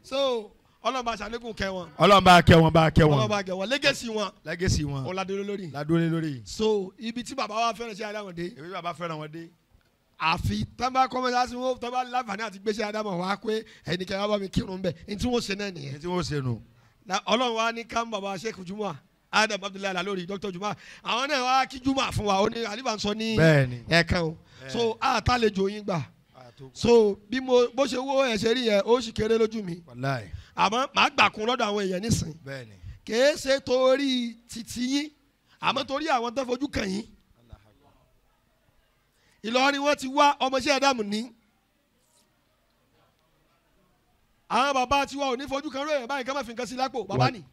So Ọlọ́run bá ṣàlékún kẹ́ wọn.
Ọlọ́run bá kẹ́ wọn, bá kẹ́ wọn.
Ọlọ́run bá kẹ́ wọn, lẹ́gẹ̀sì wọn.
Lẹ́gẹ̀sì wọn.
Ọ̀làdúró lórí.
Ládúró lórí.
So ibi tí bàbá wa fẹ́ràn ṣe Adamu dé.
Ibi tí bàbá fẹ́ràn wọn dé.
Àfi tọ́ba kọ́mọ́sá wọn tọ́ba láǹfààní àti gbéṣẹ́ Adamu wá pé ẹnikẹ́ni wá bá mi kírun bẹ́ẹ̀ ní tí wọ́n ṣe náà nìyẹn.
Ní tí wọ́n ṣe nù.
Ọlọ́run wa ní ká bàbá Sheikh Juma Adam Abdullahi Lalori Dr. Juma àwọn náà wá kí Juma fún wa ó ní àlìbà ń sọ ní ẹ̀ẹ̀kan o. So àtàlejò yín gbà. So bí mo bó ṣe wó ẹ̀ ṣe rí yẹn ó sì kéré lójú mi. Àmọ́ màá gbà kún lọ́dọ̀ àwọn èèyàn nísìn. Kìí ṣe torí títí yín àmọ́ torí àwọn tó fojú kàn yín. Ìlọrin wọn ti wá ọmọọṣẹ́ Adamu ní. Àwọn bàbá tiwa ò ní fojú kan lóye báyìí ká má fi nǹkan sí lápò bàbá ni.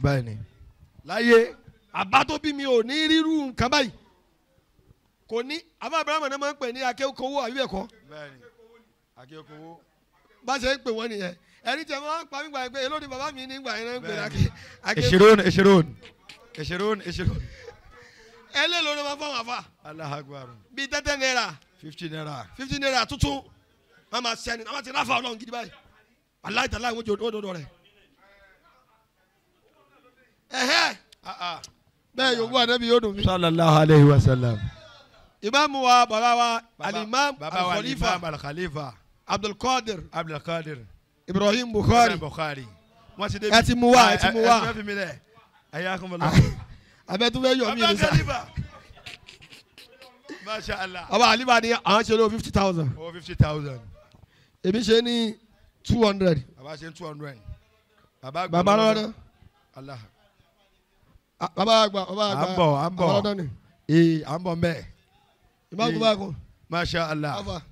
Báyìí ni. Láyé.
Àbá tó bí mi ò ní rírú nǹkan báyìí. Kò ní àbá Abrahamu náà máa ń pè ní akéwòkòwò àbí ẹ̀kọ́.
Bẹ́ẹ̀ni.
Bá ṣe ń pè wọ́n nìyẹn. Ẹni tẹ máa ń pa mí gbà yẹn pé èló ni bàbá mi ní gbà yẹn náà ń pè ní akéwòkòwò.
Èṣerón èṣerón èṣerón.
Ẹlẹ́lò ló máa fọwọ́n àfa.
Allahu Akbar.
Bíi 10 naira.
50 naira.
50 naira tuntun. Wọ́n máa ṣẹ́ni, wọ́n ti ráfà Ọlọ́run gidi báyìí. Aláìtàláì wọ́n jẹ́ òdodo rẹ̀. Ẹ̀hẹ́. Bẹ́ẹ̀ yòówù ànábì yóò dùn mí.
Sallallahu alayhi wa sallam.
Ìmáàmù wa bàbá wa Al-Imam Al-Khalifa Abdulkadir
Abdulkadir
Ibrahim Bukhari.
Wọ́n ti débi.
Ẹ ti mú wa, ẹ ti mú wa.
Ẹ ti fi mi lẹ̀. Ayakumullah.
Abẹ́ tún fẹ́ yọ mí ní sá.
Masha Allah.
Ọba Àlíbà ni àwọn ṣe ló 50,000.
Owó 50,000.
Èmi ṣe ní 200.
Bàbá ṣe 200.
Bàbá lọ́dọ̀.
Allah.
Bàbá àgbà bàbá àgbà.
À ń bọ̀ à ń bọ̀.
Bàbá lọ́dọ̀ ni.
Ee à ń bọ̀ mbẹ́.
Ìbáàkú báàkú.
Masha Allah.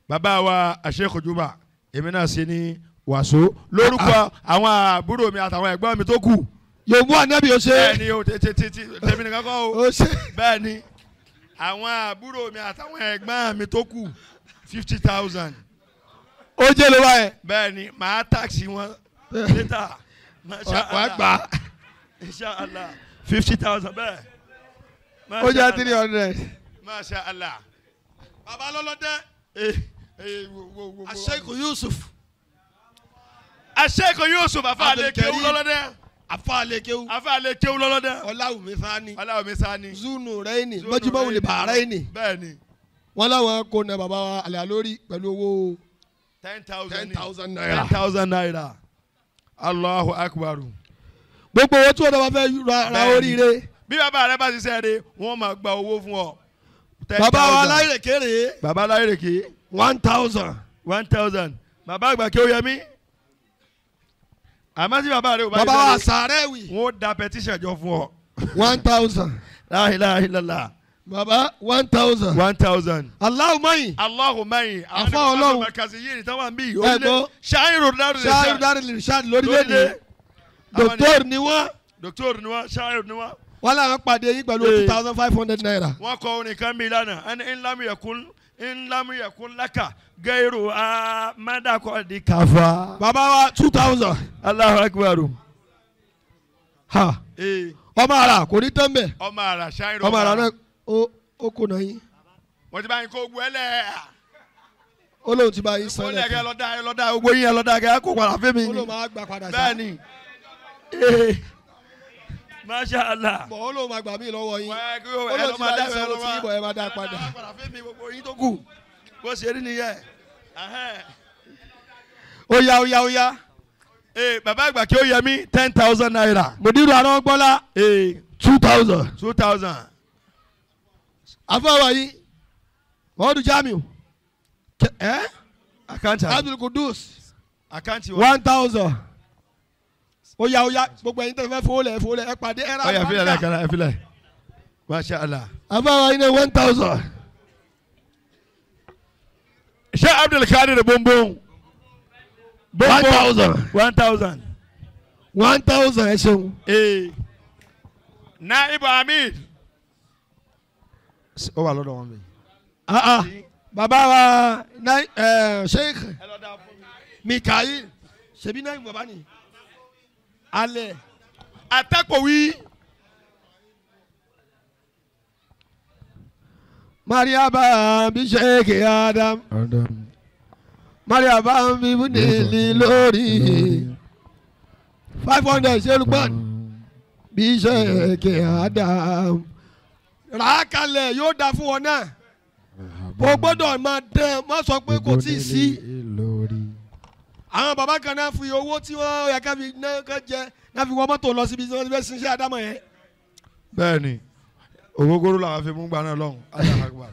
Bàbá wa Sheikh Juma èmi náà ṣe ní wàsó lórúkọ àwọn àbúrò mi àtàwọn ẹ̀gbọ́n mi tó kù.
Yòówù ànábì ó ṣe.
Bẹ́ẹ̀ni o tèmi nìkan kọ́ o.
Ó ṣe.
Bẹ́ẹ̀ni àwọn àbúrò mi àtàwọn ẹ̀gbọ́n mi tó kù 50,000.
Ó jẹ́ ló wá yẹn.
Bẹ́ẹ̀ni màá táàsì wọn later.
Wàá gbà.
Insha Allah 50,000 bẹ́ẹ̀.
Ó jẹ́ 300.
Masha Allah.
Bàbá lọ́lọ́dẹ́. Sheikh Yusuf.
Sheikh Yusuf afa alekewu lọ́lọ́dẹ́.
Afa alekewu.
Afa alekewu lọ́lọ́dẹ́.
Ọláwùmí Sani.
Ọláwùmí Sani.
Zunu rẹ́yìnì mọ́júmọ́wùlì bàárẹ́yìnì.
Bẹ́ẹ̀ni.
Wọ́n láwọn kò na bàbá wa àlẹ́ lórí pẹ̀lú owó
10,000
naira.
10,000 naira. Allahu akbar.
Gbogbo owó tí wọ́n bá fẹ́ ra oríire.
Bí bàbá rẹ bá ṣiṣẹ́ rẹ, wọ́n máa gba owó fún ọ.
Bàbá wa aláìrèké rèé.
Bàbá aláìrèké.
1,000.
1,000. Bàbá àgbà kí ó yẹ mí. Àmọ́ sí bàbá rẹ ò bá
yẹ. Bàbá wa sàrẹ́wì.
Wọ́n da petition jọ fún ọ.
1,000.
La ilaha illallah.
Bàbá 1,000.
1,000.
Allahumma yi.
Allahumma yi.
Àfa Ọlọ́run.
Ẹ̀gbọ́n. Ṣáírù
Darul Irshad lórílẹ̀-èdè. Dòkítọ́rù ni wọ́n.
Dòkítọ́rù ni wọ́n. Ṣáírù ni wọ́n.
Wọ́n làwọn pàdé yín pẹ̀lú 2,500 naira.
Wọ́n kọ orin kan bí lánàá. Ẹni ńlámù yẹ̀kún lákà gẹ́rù amádàkọ́ di kàfà.
Bàbá wa 2,000.
Allahu akbar.
Ha. Ọmọ ara kò ní tán bẹ́ẹ̀.
Ọmọ ara ṣáírù.
Ọmọ ara náà ó kò náà yín.
Wọ́n ti bá yín kó gbọ́ ẹ lẹ̀.
Ó lóun ti bá yín san
lẹ́kẹ̀ẹ́. Ó lẹ́kẹ̀ẹ́ lọ́dà gbogbo yín lọ́dà kẹ́ kó padà fún mi.
Ó lóun máa gbà padà sá.
Bẹ́ẹ̀ni. Masha Allah.
Bọ̀ ó lóun máa gbà mí lọ́wọ́ yín. Ó lóun ti bá yín sanwó tí ìbọn ẹ máa dá padà.
Bó ṣe rí nìyẹn.
Ó yá ó yá ó yá.
Bàbá àgbà kí ó yẹ mí 10,000 naira.
Mùdírù Arọ́gbọ́lá 2,000.
2,000.
Afọwọ́ yìí Mọ́ọ́dù Jamiu
Àkáǹtì
Abdul Kudus
àkáǹtì 1,000.
Ó yá ó yá gbogbo ẹ̀yin tẹ́ fẹ́ fowó lẹ̀ ẹ pàdé ẹ ra.
Ó yá filẹ̀ lẹ́kàrà ẹ filẹ̀. Masha Allah.
Afọwọ́ yìí ní 1,000.
Ṣé Abdul Kadir Bonbon.
1,000.
1,000.
1,000 ẹ ṣeun.
Naibu Hamid. Ó wà lọ́dọ̀ wọn mi.
Bàbá wa Sheikh Mikael ṣebí náà bàbá ni alẹ́
Atakọ̀wé.
Mariaba bí Sheikh Adam. Mariaba bí Bùnìlì lórí 500 ṣe olùgbọ́n bí Sheikh Adam. Ràákalẹ̀ yóò dáa fún wọn náà. O gbọ́dọ̀ máa dán má sọ pé kò tí ì sí. Àwọn bàbá kan náà fi owó tí wọ́n yẹ ká fi ná ká jẹ náà fi wọ́n mọ́tò lọ síbi tí wọ́n ti fẹ́ sin iṣẹ́ àdámọ̀ yẹn.
Bẹ́ẹ̀ni ògógóró làwọn fi mú gba náà lọ́hùn.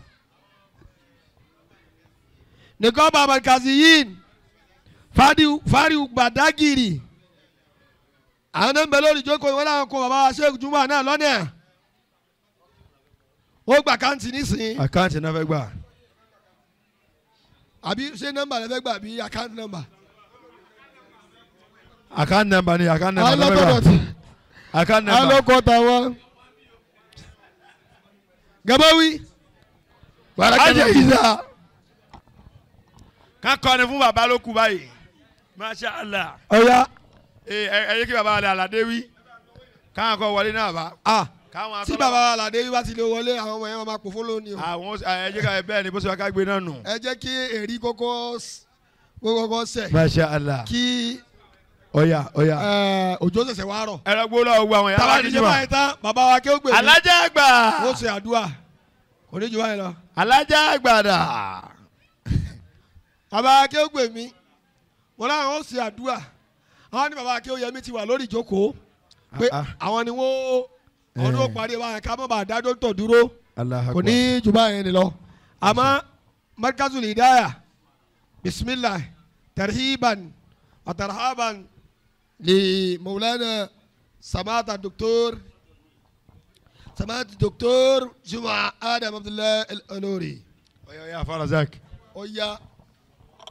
Nìkan bàbá Kaziyin Fariu Gbàdágìrì àwọn náà ń bẹ lórí ìjókòó ìwọ́n làwọn kó bàbá Sheikh Juma náà lọ́nà. Ó gba àkáǹtì nísìnyí.
Àkáǹtì náà fẹ́ gbà.
Àbí ṣé nọ́mbà lẹ fẹ́ gbà bí àkáǹtì nọ́mbà.
Àkáǹtì nọ́mbà ni àkáǹtì nọ́mbà lẹ fẹ́ gbà. Àkáǹtì nọ́mbà.
Alọ́kọ̀ọ́ta wọn. Gabawi.
Ajé ìzà. Ká kọrin fún bàbá ló kú báyìí. Masha Allah.
Ọ̀ya.
Ẹ yé kí bàbá rẹ̀ Àlàdé wí. Káwọn kọ wọlé náà bá.
Tí bàbá Aládé yìí bá ti lè wọlé àwọn ọmọ yẹn máa pò fún lónìí o.
Àwọn ẹ jẹ́ ká bẹ́ẹ̀ ni bó ṣe wá ká gbé náà nù.
Ẹ jẹ́ kí èrí kókó sẹ̀.
Masha Allah.
Kí
ọ̀yà ọ̀yà.
Òjò ṣẹ̀ṣẹ̀ wá rọ̀.
Ẹ lọ gbó lọ gbọ́ àwọn yàrá
Tàbá ti ṣe báyìí tán bàbá wa kí ó gbè mí.
Alájà àgbà.
Ó ṣe àdúrà kò ní ju báyìí lọ.
Alájà àgbà dà.
Bàbá wa kí ó gbè mí. Wọ́n láwọn ó ṣe àdúrà. Àwọn ní bàbá wa kí ó yẹ mí ti wà lórí ìjókòó. Pé àwọn ni wọ́n ọdún ó parí wa ká má bàa dá dókítà dúró kò ní jù báyìí ni lọ. Àmọ́ Markazul Hidayah bisimilah tarhiban وترحابا لمولانا سماحة الدكتور جمعة آدم عبد الله الألوري.
يا فرزاك
ويا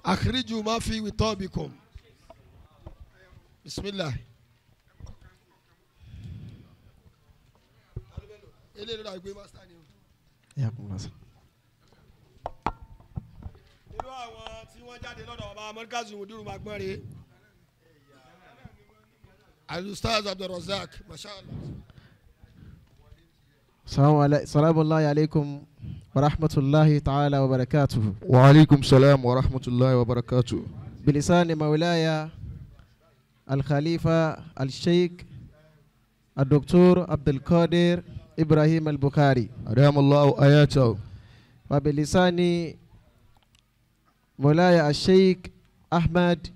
أخرجوا ما في وطابكم. بسم الله. الأستاذ عبد الرزاق ما شاء الله.
السلام الله عليكم ورحمة الله تعالى وبركاته.
وعليكم السلام ورحمة الله وبركاته.
بلسان مولاي الخليفة الشيخ الدكتور عبد القادر إبراهيم البخاري
أدام الله آياته.
وبلسان مولاي الشيخ أحمد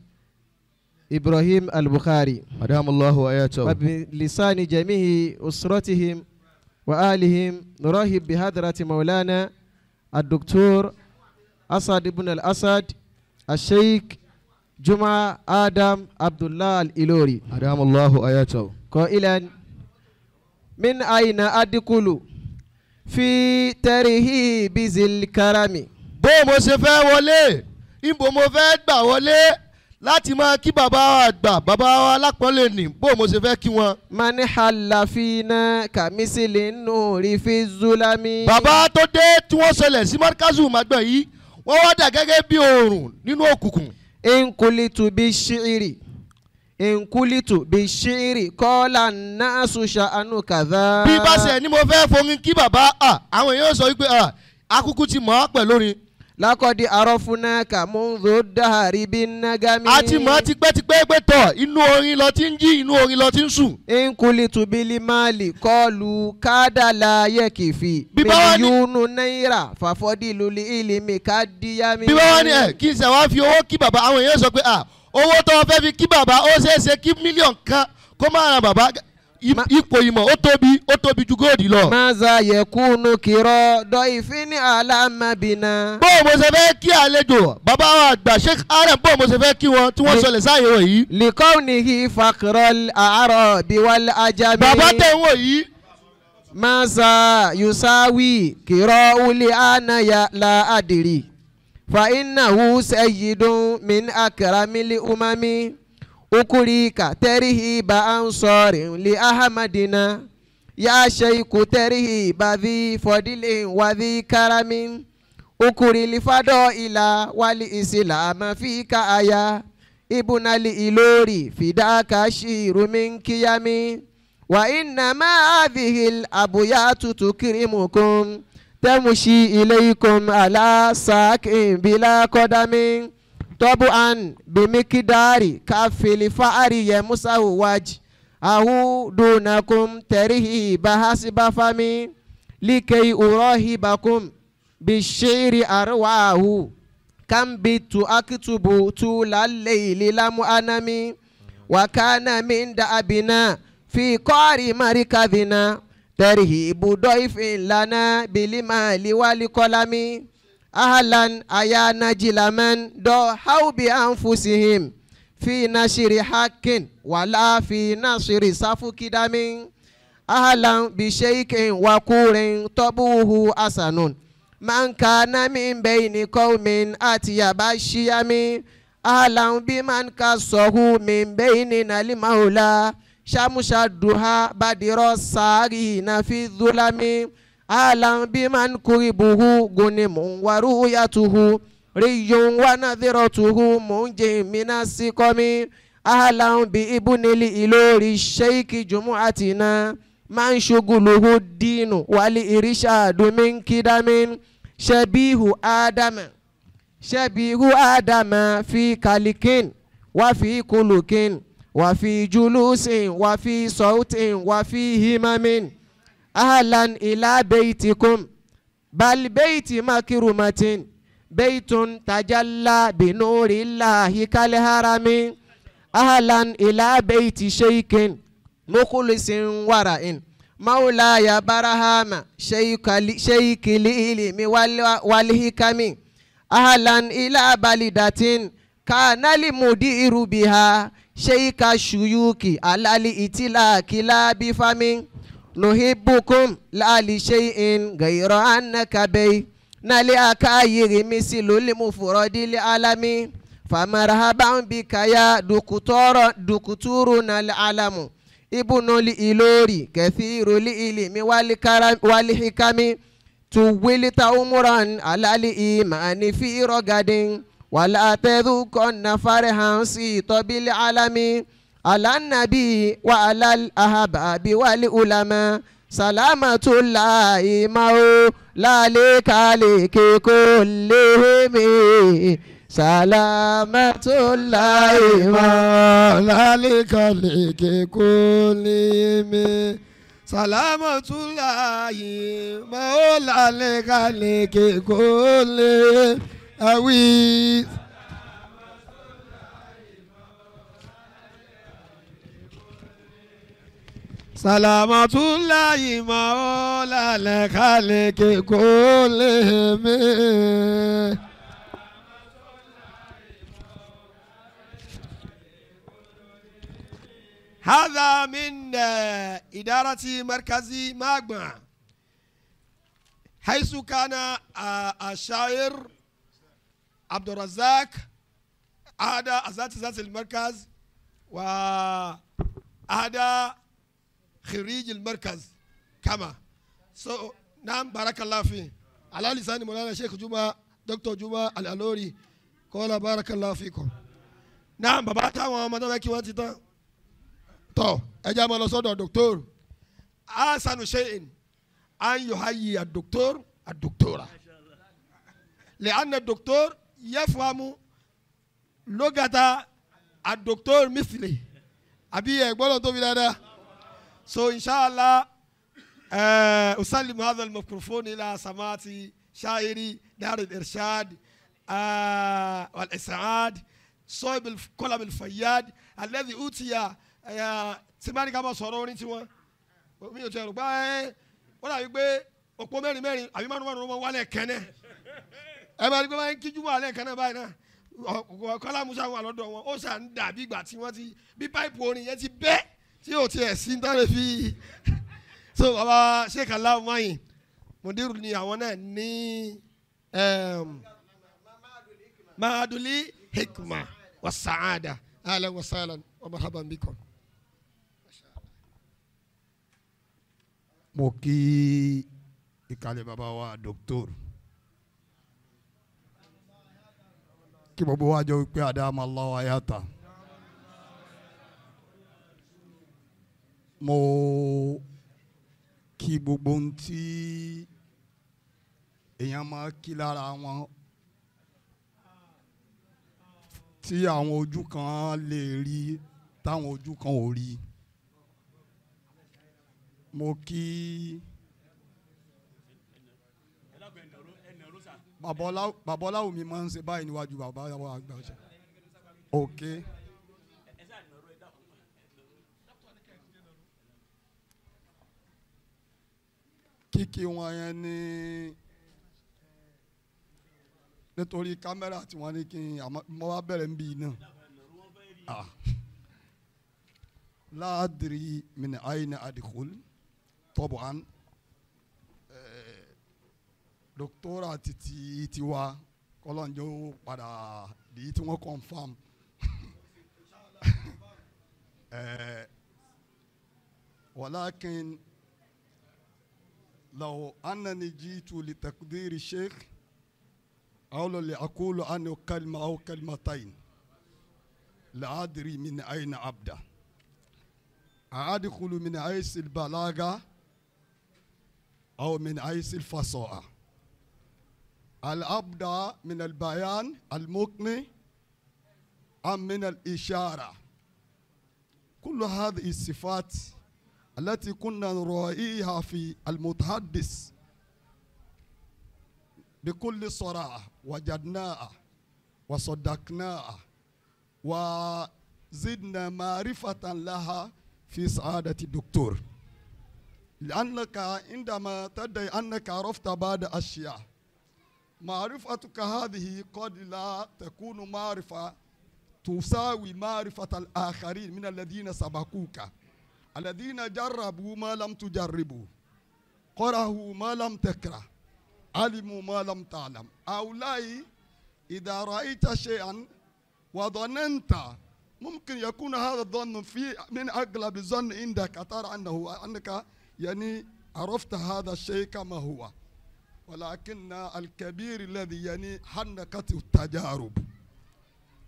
إبراهيم البخاري
أدام الله آياته.
وبلسان جميع أسرتهم وآلهم نرحب بحضرة مولانا الدكتور أسد بن الأسد الشيخ جمعة آدم عبد الله الإلوري
أدام الله آياته.
قائلا من أين أدخل في ترحيب ذي الكرم.
Bó mo ṣe fẹ́ wọlé, ibo mo fẹ́ gbà wọlé láti máa kí bàbá wa àgbà, bàbá wa alápọ̀nlé ni, bó mo ṣe fẹ́ kí wọn.
Man halla fina kamisili nuri fi zulami.
Bàbá tó dé tí wọ́n ṣẹlẹ̀ sí Markazu Magbon yìí, wọ́n wá dà gẹ́gẹ́ bí oòrùn nínú òkùnkùn.
Inkulitu bi shi'iri inkulitu bi shi'iri kọ́lá nasu sha'anu kadha.
Bí bá ṣe ni mo fẹ́ forin kí bàbá, àwọn èèyàn sọ wípé akúkú ti mọ̀ ọ́ pẹ̀lú orin.
Lakọdi arọfunaka munzu dahari bin nagami.
A ti mọ̀ tipẹ́tipẹ́ pé tọ̀ inú orin lọ ti ń jí, inú orin lọ ti ń sùn.
Nkulitu bilimali kọlu kádàlá yẹkìfì. Mílíọ̀nù náírà fàfọ́dìlù ilimi kádìyàmí.
Bí wọ́n ní ẹ̀ kí n ṣe wá fi owó kí bàbá, àwọn èèyàn sọ pé owó tó fẹ́ fi kí bàbá ó ṣeé ṣe kí mílíọ̀nù kan kó má ra bàbá. Ipò ìmọ̀ ó tóbi ju góòdì lọ.
Maza yẹkunu kìrọ dọ̀ìfín alámàbìnà.
Bó mo ṣe fẹ́ kí àlejò bàbá wa àgbà Sheikh Adam, bó mo ṣe fẹ́ kí wọn tí wọ́n sọlẹ̀ sáàyè wọ̀ yìí.
Likọ́nihi fakirọ́l àárọ̀ biwal ajami.
Bàbá tẹ̀ ń wò yìí.
Maza yusawi kìrọ uli anaya la adiri. Fa innahu sayyidun min akramil umami. Ukurika tẹrihiba ansorin li ahamadina ya sheiku tẹrihiba dhi fọdilin wa dhi karamin ukuri lifadọ ila wali isilama fika aya ibunali ilori fidaka shiru min kiyami wa innama hadhihil abuyatu tukrimukum temushi ilaykum ala sakin bila kodamin طبعا بمقدار كف الفأر يمسه وجهه دونكم ترهيب حسب فمي لكي أراهبكم بالشعر أرواه كم بت أكتب طول الليل لم أنم وكان من دأبنا في قار مركزنا ترهيب ضيف لنا بالمال والقلم أهلا أيا نجل من ضحوا بأنفسهم في نشر حق ولا في نشر سفك دم أهلا بشيك وقور طبوه حسن من كان من بين قوم أتي بالشيم أهلا بمن كسه من بيننا المولى شمس الضحى بدر السارين في الظلم أهلا بمن قربه غنم ورؤيته ري ونذرته منج من السقم أهلا بابن الإلوري الشيخ جمعتنا من شغله الدين والإرشاد من كدم شبيه آدم في كلك وفي كلك وفي جلوس وفي صوت وفي همم أهلا إلى بيتكم بل بيت مكرمة بيت تجلى بنور الله كالهرم أهلا إلى بيت شيخ مخلص ورع مولاي برهام شيخ العلم والحكم أهلا إلى بلدة كان المدير بها شيخ الشيوخ على الإطلاق لا بفم نحبكم لا لشيء غير أنك بين الأكاير مثل المفرد العالمي فمرحبا بك يا دكتور دكتورنا العالم ابن الإلوري كثير العلم والكرم والحكم تولت عمرا على الإيمان في رغد ولا تذوقن فرحا صيت بالعالم على النبي وعلى الأحباب والعلماء سلامة الله مولى لك كلهم سلامة الله
مولى لك كلهم سلامة الله مولى لك كلهم أوي سلامة الله مولى لك كلهم هذا من إدارة مركز ماجما حيث كان الشاعر عبد الرزاق أحد أساتذة المركز وأحد خريج المركز كما نعم بارك الله فيه على لسان مولانا شيخ جمعة دكتور جمعة الألوري قال بارك الله فيكم. نعم بابا táwọn ọmọ tó fẹ́ kí wọ́n ti tán tọ́ ẹ jẹ́ máa lọ sọ́dọ̀ دكتور أحسن شيء أن يحيي الدكتور الدكتورة لأن الدكتور يفهم لغة الدكتور مثلي àbí ẹ gbọ́dọ̀ tóbi dáadáa. So inshallah أسلم هذا الميكروفون إلى سماحة شاعري دار الإرشاد والإسعاد صاحب القلم الفياد الذي أوتي tí bá ní ká máa sọ̀rọ̀ orin tiwọn mi ò tiẹ̀ rò pé ó dàbí pé òpó mẹ́rin mẹ́rin àbí márùn márùn wọn wálẹ̀ kẹ́nẹ́ ẹ bá rí pé báyìí kíjú wà lẹ́ẹ̀kan náà báyìí náà Kọ́lá Musa wà lọ́dọ̀ wọn ó ṣà ń dàbí ìgbà tí wọ́n ti bí páìpù orin yẹn ti bẹ́ tí ò tiẹ̀ sí ń tán lè fi. So bàbá Sheikh Allahu Mayin Mudiru ni àwọn náà ní Mahaduli Hikma wa Saada ahlan wa sahlan wa marhaban bikum.
Mo kí ìkàlẹ̀ bàbá wa doctor kí gbogbo wa jọ wípé adama Allahu hayata. Mo kí gbogbo ohun tí èèyàn máa kí lára wọn tí àwọn ojú kan lè rí táwọn ojú kan ò rí. Mo kí bàbá Ọláwùmí máa ń ṣe báyìí níwájú bàbá àgbà ṣe. Ok. Kíkí wọn yẹn ní nítorí kámẹ́rà tí wọ́n ní kí n mo wá bẹ̀rẹ̀ ń bí iná. Láàdìrí min ayna adkhul tọ́bọ̀án dọ́kítọ́rà títí tiwa kọ́lọ́njọ́ padà di tí wọ́n confam. ولكن لو أنني جئت لتقدير الشيخ أو لأقول عنه كلمة أو كلمتين لا أدري من أين أبدأ. أدخل من حيث البلاغة أو من حيث الفصاحة. الأبدأ من البيان المقنع أم من الإشارة؟ كل هذه الصفات التي كنا نرائيها في المتحدث بكل صراحة وجدناها وصدقناها وزدنا معرفة لها في سعادة الدكتور، لأنك عندما تدعي أنك عرفت بعض أشياء، معرفتك هذه قد لا تكون معرفة
تساوي معرفة الآخرين من الذين سبقوك، الذين جربوا ما لم تجربوا، قرأوا ما لم تقرأ، علموا ما لم تعلم. هؤلاء إذا رأيت شيئا وظننت، ممكن يكون هذا الظن في من أغلب الظن عندك، ترى أنك يعني عرفت هذا الشيء كما هو، ولكن الكبير الذي يعني حنكته التجارب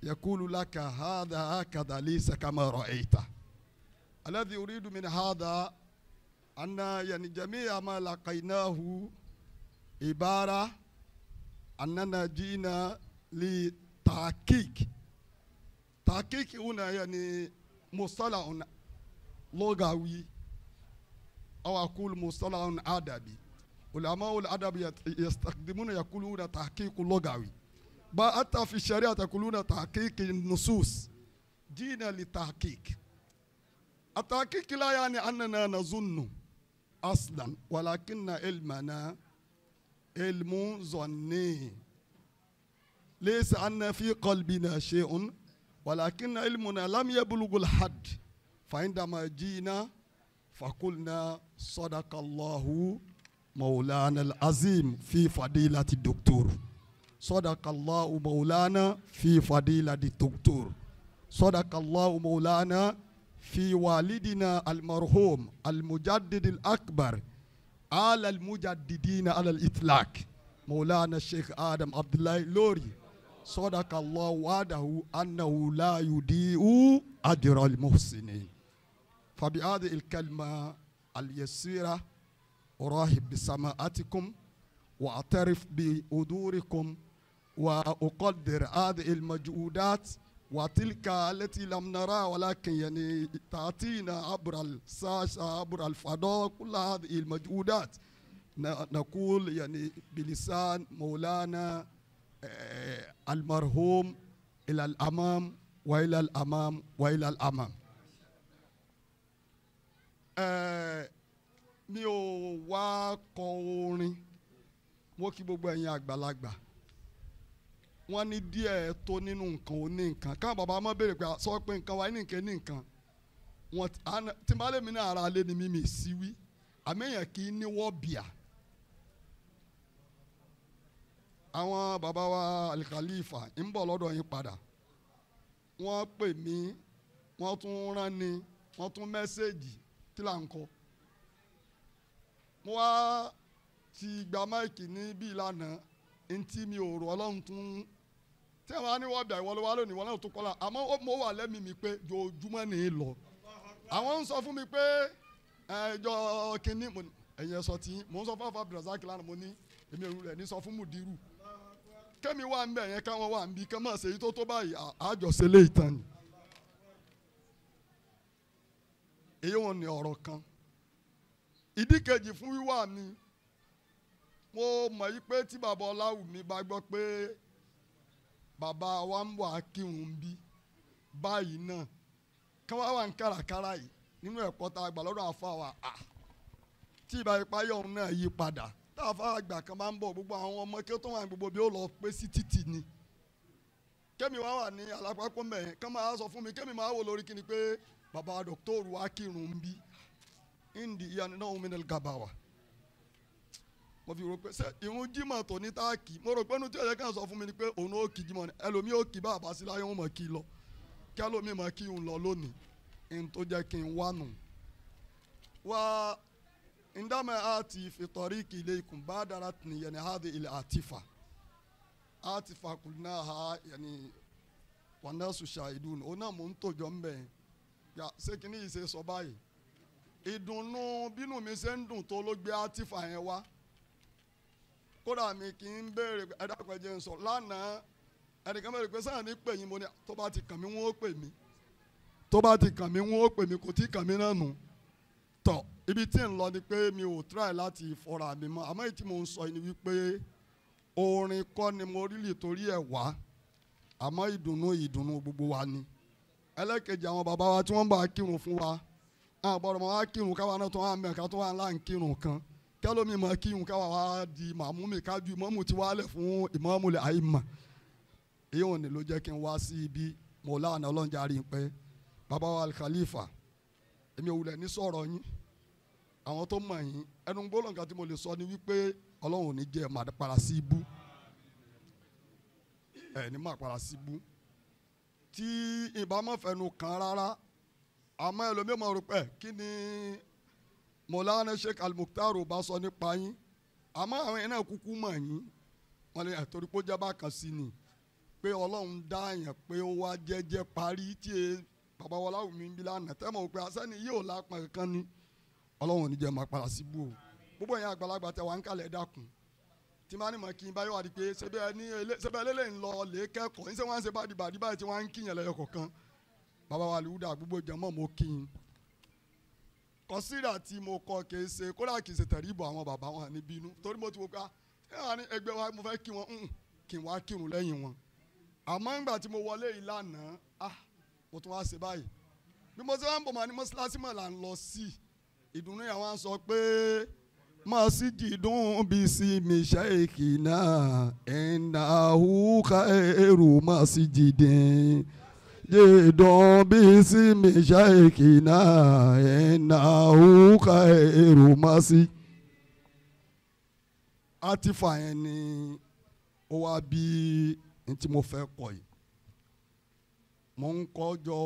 يقول لك هذا هكذا ليس كما رأيته. الذي أريد من هذا أن يعني جميع ما لقيناه عبارة أننا جينا لتحقيق. تحقيق هنا يعني مصطلح لغوي أو أقول مصطلح أدبي. علماء الأدب يستخدمون يقولون تحقيق لغوي، حتى في الشريعة يقولون تحقيق النصوص. جينا لتحقيق. التحقيق لا يعني أننا نظن أصلا، ولكن علمنا علم ظني، ليس أن في قلبنا شيء، ولكن علمنا لم يبلغ الحد. فعندما جينا فقلنا صدق الله مولانا العظيم في فضيلة الدكتور، صدق الله مولانا في فضيلة الدكتور، صدق الله مولانا في والدنا المرحوم المجدد الأكبر على المجددين على الإطلاق مولانا الشيخ آدم عبد الله لوري، صدق الله وعده أنه لا يضيع أجر المحسنين. فبهذه الكلمة اليسيرة أرحب بسماعتكم وأعترف بحضوركم وأقدر هذه المجهودات وتلك التي لم نرى، ولكن يعني تأتينا عبر الشاشة عبر الفضاء. كل هذه المجهودات نقول يعني بلسان مولانا المرحوم إلى الأمام وإلى الأمام وإلى الأمام. Mi ò wá kọ orin, mo kí gbogbo ẹ̀yin àgbàlagbà. Wọ́n ní díẹ̀ tó nínú nǹkan ó ní nǹkan. Káwọn bàbá máa béèrè pé sọ pé nǹkan wa ní nǹkan ní nǹkan. Wọ́n tí n bá lè mi ní ara lé ni mímì sí wí. Àmẹ́yàn kì í ní wọ́ bìà. Àwọn bàbá wa Al-Khalifa ń bọ̀ lọ́dọ̀ yín padà. Wọ́n pè mí, wọ́n tún rán ni, wọ́n tún mẹ́sẹ̀gì kí là ń kọ. Mo wá ti gba máìkì ní bí ìlànà ntí mi ò rò ọlọ́run tún tí àwọn á ní wọ́n bẹ̀ ìwọ ló wá lónìí ìwọ náà tún kọ́ la, àmọ́ mo wà lẹ́mìí mi pé jojúmọ́ ní í lọ. Àwọn ń sọ fún mi pé ẹjọ́ kínní ẹ̀yìn ẹ̀sọ́ tí mò ń sọ fún Abdulrasaq lánàá, mo ní èmi ò rẹ̀ ní sọ fún Mudiru kẹ́mi wà ń bẹ̀ yẹn káwọn wà ń bí kẹ́ mọ̀ ṣe èyí tó tó báyìí àjọṣe lé ìtàn ni. Èyí wọn ní ọ̀rọ̀ kan. Ìdí kejì fún wíwá mi, mo mọ̀ yí pé tí bàbá Ọláwùmí bá gbọ́ pé bàbá wa ń wà kírun bí báyìí náà kí wọ́n wà ń kàràkàrà yìí nínú ẹ̀kọ́ tá a gbà lọ́dọ̀ àfa wa, tí ìbá ipa yọ̀ òun náà yí padà. Tá àfa àgbà kan bá ń bọ̀ gbogbo àwọn ọmọ kí ó tó wà ní gbogbo bí ó lọ pé sí títì ni. Kẹ́mi wá wà ní alápákó mẹ́rin kí wọ́n máa sọ fún mi, kẹ́mi máa wò lórí kíni pé bàbá dọ́kítọ́rù wa kírun bí indi ìyanu náà omi nílùú gabawa. Mo fi rò pé ṣé ìrun jímọ̀ tó ní táàkì, mo rò pé inú tí ọ̀yẹ́ kan sọ fún mi ni pé òun ó kí jímọ̀ ni, ẹlòmíì ó kí bàbá sí láyé òun mọ̀ kí lọ, kí ẹlòmíì mọ̀ kí òun lọ lónìí, n tó jẹ́ kí n wá nù. Wá ndàmẹ́ àti fìtọ́rí kì í lè kùn bá dára tì yẹn hádìí ilẹ̀ àtìfà àtìfà kùnà ha yẹn wọnà sùṣà ìdùnnú òun náà mò ń tòjọ́ ń bẹ̀ yà ṣé kí ni ìṣe sọ báyìí. Ìdùnnú bínú mi ṣe ń dùn tó ló gbé àtìfà yẹn wá. Kódà mi kì í béèrè ẹ dákun ẹ jẹ́ n sọ lánàá, ẹnìkan béèrè pé sáà ní pè yín, mo ní tó bá ti kàn mí wọ́n ó pè mí, tó bá ti kàn mí wọ́n ó pè mí, kò tí kàn mí náà nù. Tọ̀ ibi tí ń lọ ni pé mi ò try láti fọra mi mọ́, àmọ́ èyí tí mo ń sọ ni wípé orin kọ́ ni mo rí lè torí ẹ̀ wá, àmọ́ ìdùnnú ìdùnnú gbogbo wa ni. Ẹlẹ́kejì àwọn bàbá wa tí wọ́n bá kírun fún wa, àwọn àbọ̀rọ̀ máa wá kírun káwa náà tó wá mẹ́ka tó wá ńlá ń kírun kan, kẹ́lómi máa kírun káwa wá di màmúmi kájú ìmọ̀mù tí wàá lẹ̀ fún ìmọ̀mù lẹ̀ àìmọ̀. Èyí ò ní ló jẹ́ kí n wá sí ibi. Mọ̀lánà ọlọ́njà rí i pé bàbá wa Al-Khalifa èmi ò wulẹ̀ ní sọ̀rọ̀ yín àwọn tó mọ̀ yín ẹnu gbólóhùn kan tí mo lè sọ ni wípé Ọlọ́run ò ní jẹ́ máa para sí ibú ẹ̀ ní máa para sí ibú tí ìbámọ̀fẹ́nu kan rárá àmọ́ ẹlòmíì máa rò pé kí ni Mọ̀lánà Sheikh Al-Mukhtar bá sọ nípa yín àmọ́ àwọn yẹn náà kúkú mọ̀ yín wọ́n lè torí pé ó jẹ́ bákan sí ni pé Ọlọ́run dá yẹn pé ó wá jẹ́jẹ́ parí tí e bàbá wa Ọláwùmí ń bí lánàá tẹ́mọ̀ pé asẹ́ni yóò lápá kankan ni Ọlọ́run ò ní jẹ́ máa padà síbú o gbogbo yẹn àgbàlagbà tẹ wà ń kalẹ̀ dákun tí máa ní mọ̀ kí n bá yóò wá di pé ṣebí ẹlẹ́lẹ́ ń lọ lè kẹ́kọ̀ọ́ ní sẹ́ wọ́n á ṣe bá di bàdí báyìí tí wọ́n á ń kíyàn lẹ́yọ kọ̀ọ̀kan bàbá wa Lùdà gbogbo jẹ́mọ̀ mo kí n kọsídà tí mo kọ kì í ṣe kódà kì í ṣe tẹ̀rí ìbò àwọn bàbá wọn ní bínú torí mo ti wò pé ẹgbẹ́ wa mo fẹ́ kí wọn kí n wá kírun lẹ́yìn wọn àmọ́ ńgbà tí mo wọlé ìlànà mo tún wá ṣe báyìí bí mo ṣe wá ń bọ̀ máa ní mọ́ṣáláṣí mọ̀ là ń lọ sí ìdùnnú yẹn wá ń sọ pé masjidun bisimi shaykhina innahu khairu masjidin jidun bisimi shaykhina innahu khairu masjid. Àtìfà yẹn ni ó wá bí n tí mo fẹ́ kọ yìí mo ń kọ́ jọ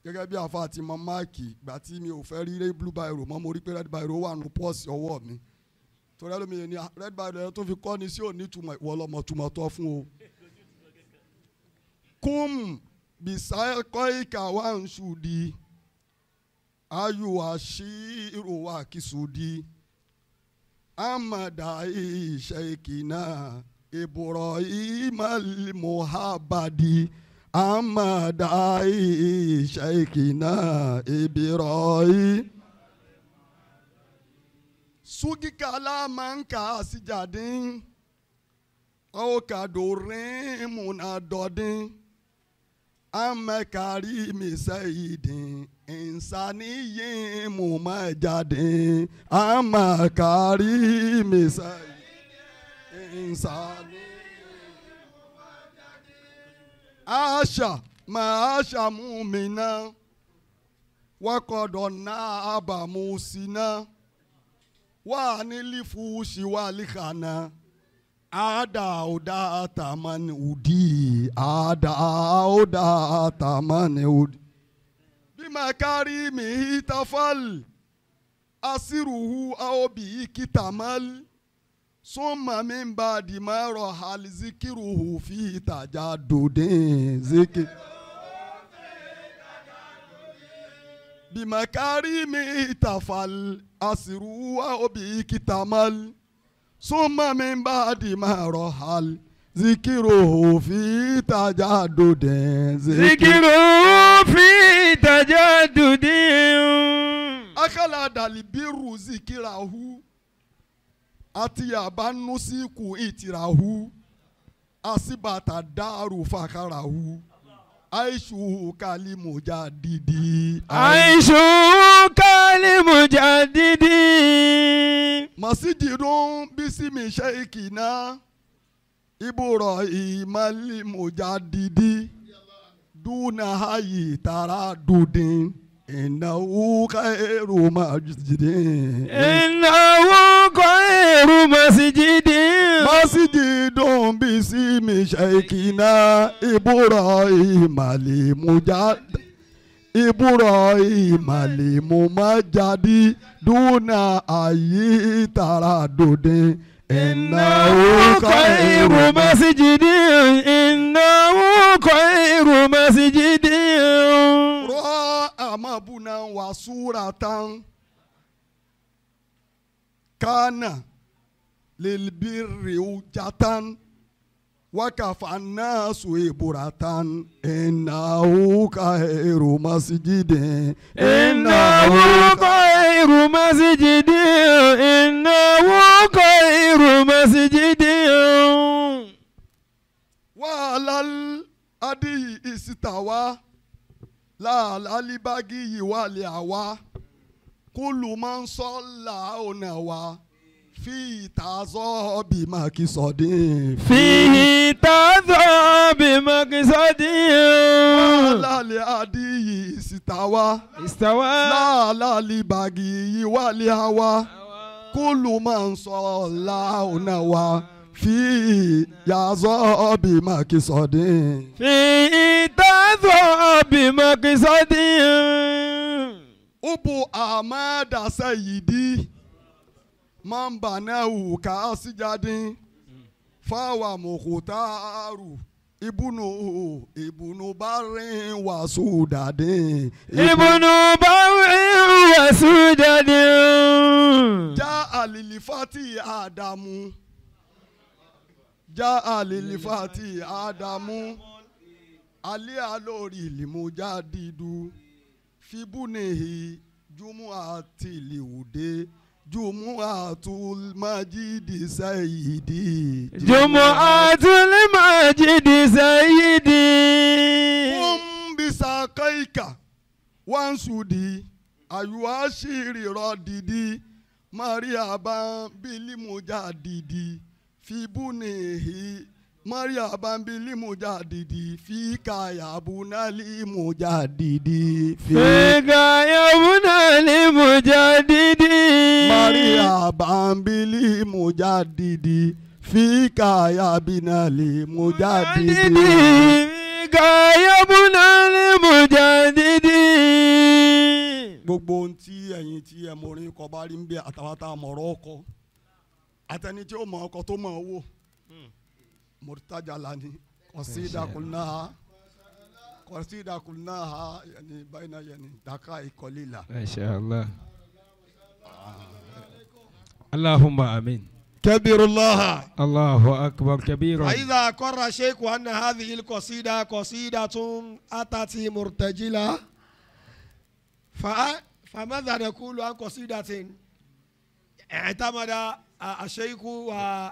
gẹ́gẹ́ bí àfa àti mọ máàkì ìgbà tí mi ò fẹ́ rí blue biro mọ́ mo rí pé red biro wà nù pọ́ọ̀sì ọwọ́ mi torí ẹlòmíye ni red biro yẹn tó fi kọ́ ni sí òní túmọ̀ ìwọ lọ́mọ túmọ̀ tọ́ fún o. Kum bisakọ́ ìkà wà ń sùdí ayù àṣírò wà kí sùdí amada ìṣèkìnà Ibrahim al-Muhabbadi. Amada Shaykhina Ibrahim Sugikala manka sijadin Okadorin munadodin Amakari misayidin Insaniyin mumajadin Amakari misayidin Insaniyin Asha maasha mumina wakodona abamusina wa nilifushi walikana ada oda tamani udi ada oda tamani udi bimakari mihitafal asiruhu aobi kitamal summa min ba'di ma rahal zikiruhu fi tajaddudin zikir bimakarimi tafal asiru wa bi kitamal summa min ba'di ma rahal zikiruhu fi tajaddudin
zikiruhu fi tajaddudin
akala dalibiru zikirahu àti àbánúsíkù ìtìràhù àsìbàtà dàrú fàkàràhù àìṣù kàlímùjà dìdí.
Àìṣù kàlímùjà dìdí.
Masjidun bísímì ṣẹ́ìkìnà ibùrọ̀ ìmàlímùjà dìdí dúnà ayì tàrà dùdín. Innahu khairu masjidin.
Innahu khairu masjidin.
Masjidun bisimi shaykhina Ibrahim al-Mujad. Ibrahim al-Mumajadi duna ayi taradudin.
Innahu khairu masjidin. Innahu khairu masjidin.
Amabuna wa suratan kana lilbirri ujatan wakafa nasu iburatan innahu khairu masjidin.
Innahu khairu masjidin. Innahu khairu masjidin.
Wa alal adi istawa láàlálíbágì yìí wà lè àwa kúlù máa ń sọ làónà wa Fi tazọ bi makisodin.
Fi tazọ bi makisodin.
Lálẹ́ adìyí sitawa.
Istawa.
Lálẹ́ bagi wálé àwa. Kúlù máa ń sọ láwùnà wa. Fi yazọ bi makisodin.
Fi tazọ bi makisodin.
Ubu Ahmad Sayyidi. Mambanahu kaasijadin fawa mukhtaru ibunu ibunu barin wasudadin
ibunu barin wasudadin.
Ja alilifati Adamu ja alilifati Adamu ali alori limujadidu fibunihi jumuati liude. Jumu'atul Majidi Sayyidi.
Jumu'atul Majidi Sayyidi.
Kum bisakaika wansudi ayuashiri rodidi Maria bambili mujadidi fibunihi Maria bambili mujadidi fika yabunali mujadidi
fika yabunali mujadidi
Maria bambili mujadidi fika yabinali mujadidi
fika yabunali mujadidi.
Gbogbo ohun tí ẹ̀yin tí ẹ mọ orin kọ bá rí ń bẹ àtàwọn tá a mọ̀rọ̀ ọkọ àtẹni tí ó mọ ọkọ tó mọ̀ ọ́ wò. Murtajala ni qasida kulnaha yani baina yani daqaiq qalila.
Masha Allah. Allahumma amin.
Kabirullah.
Allahu akbar kabira.
Idha qarra shaykhu anna hadhihi alqasida qasidatun atati murtajila famadha naqulu an qasidatin i'tamada ash-shaykhu wa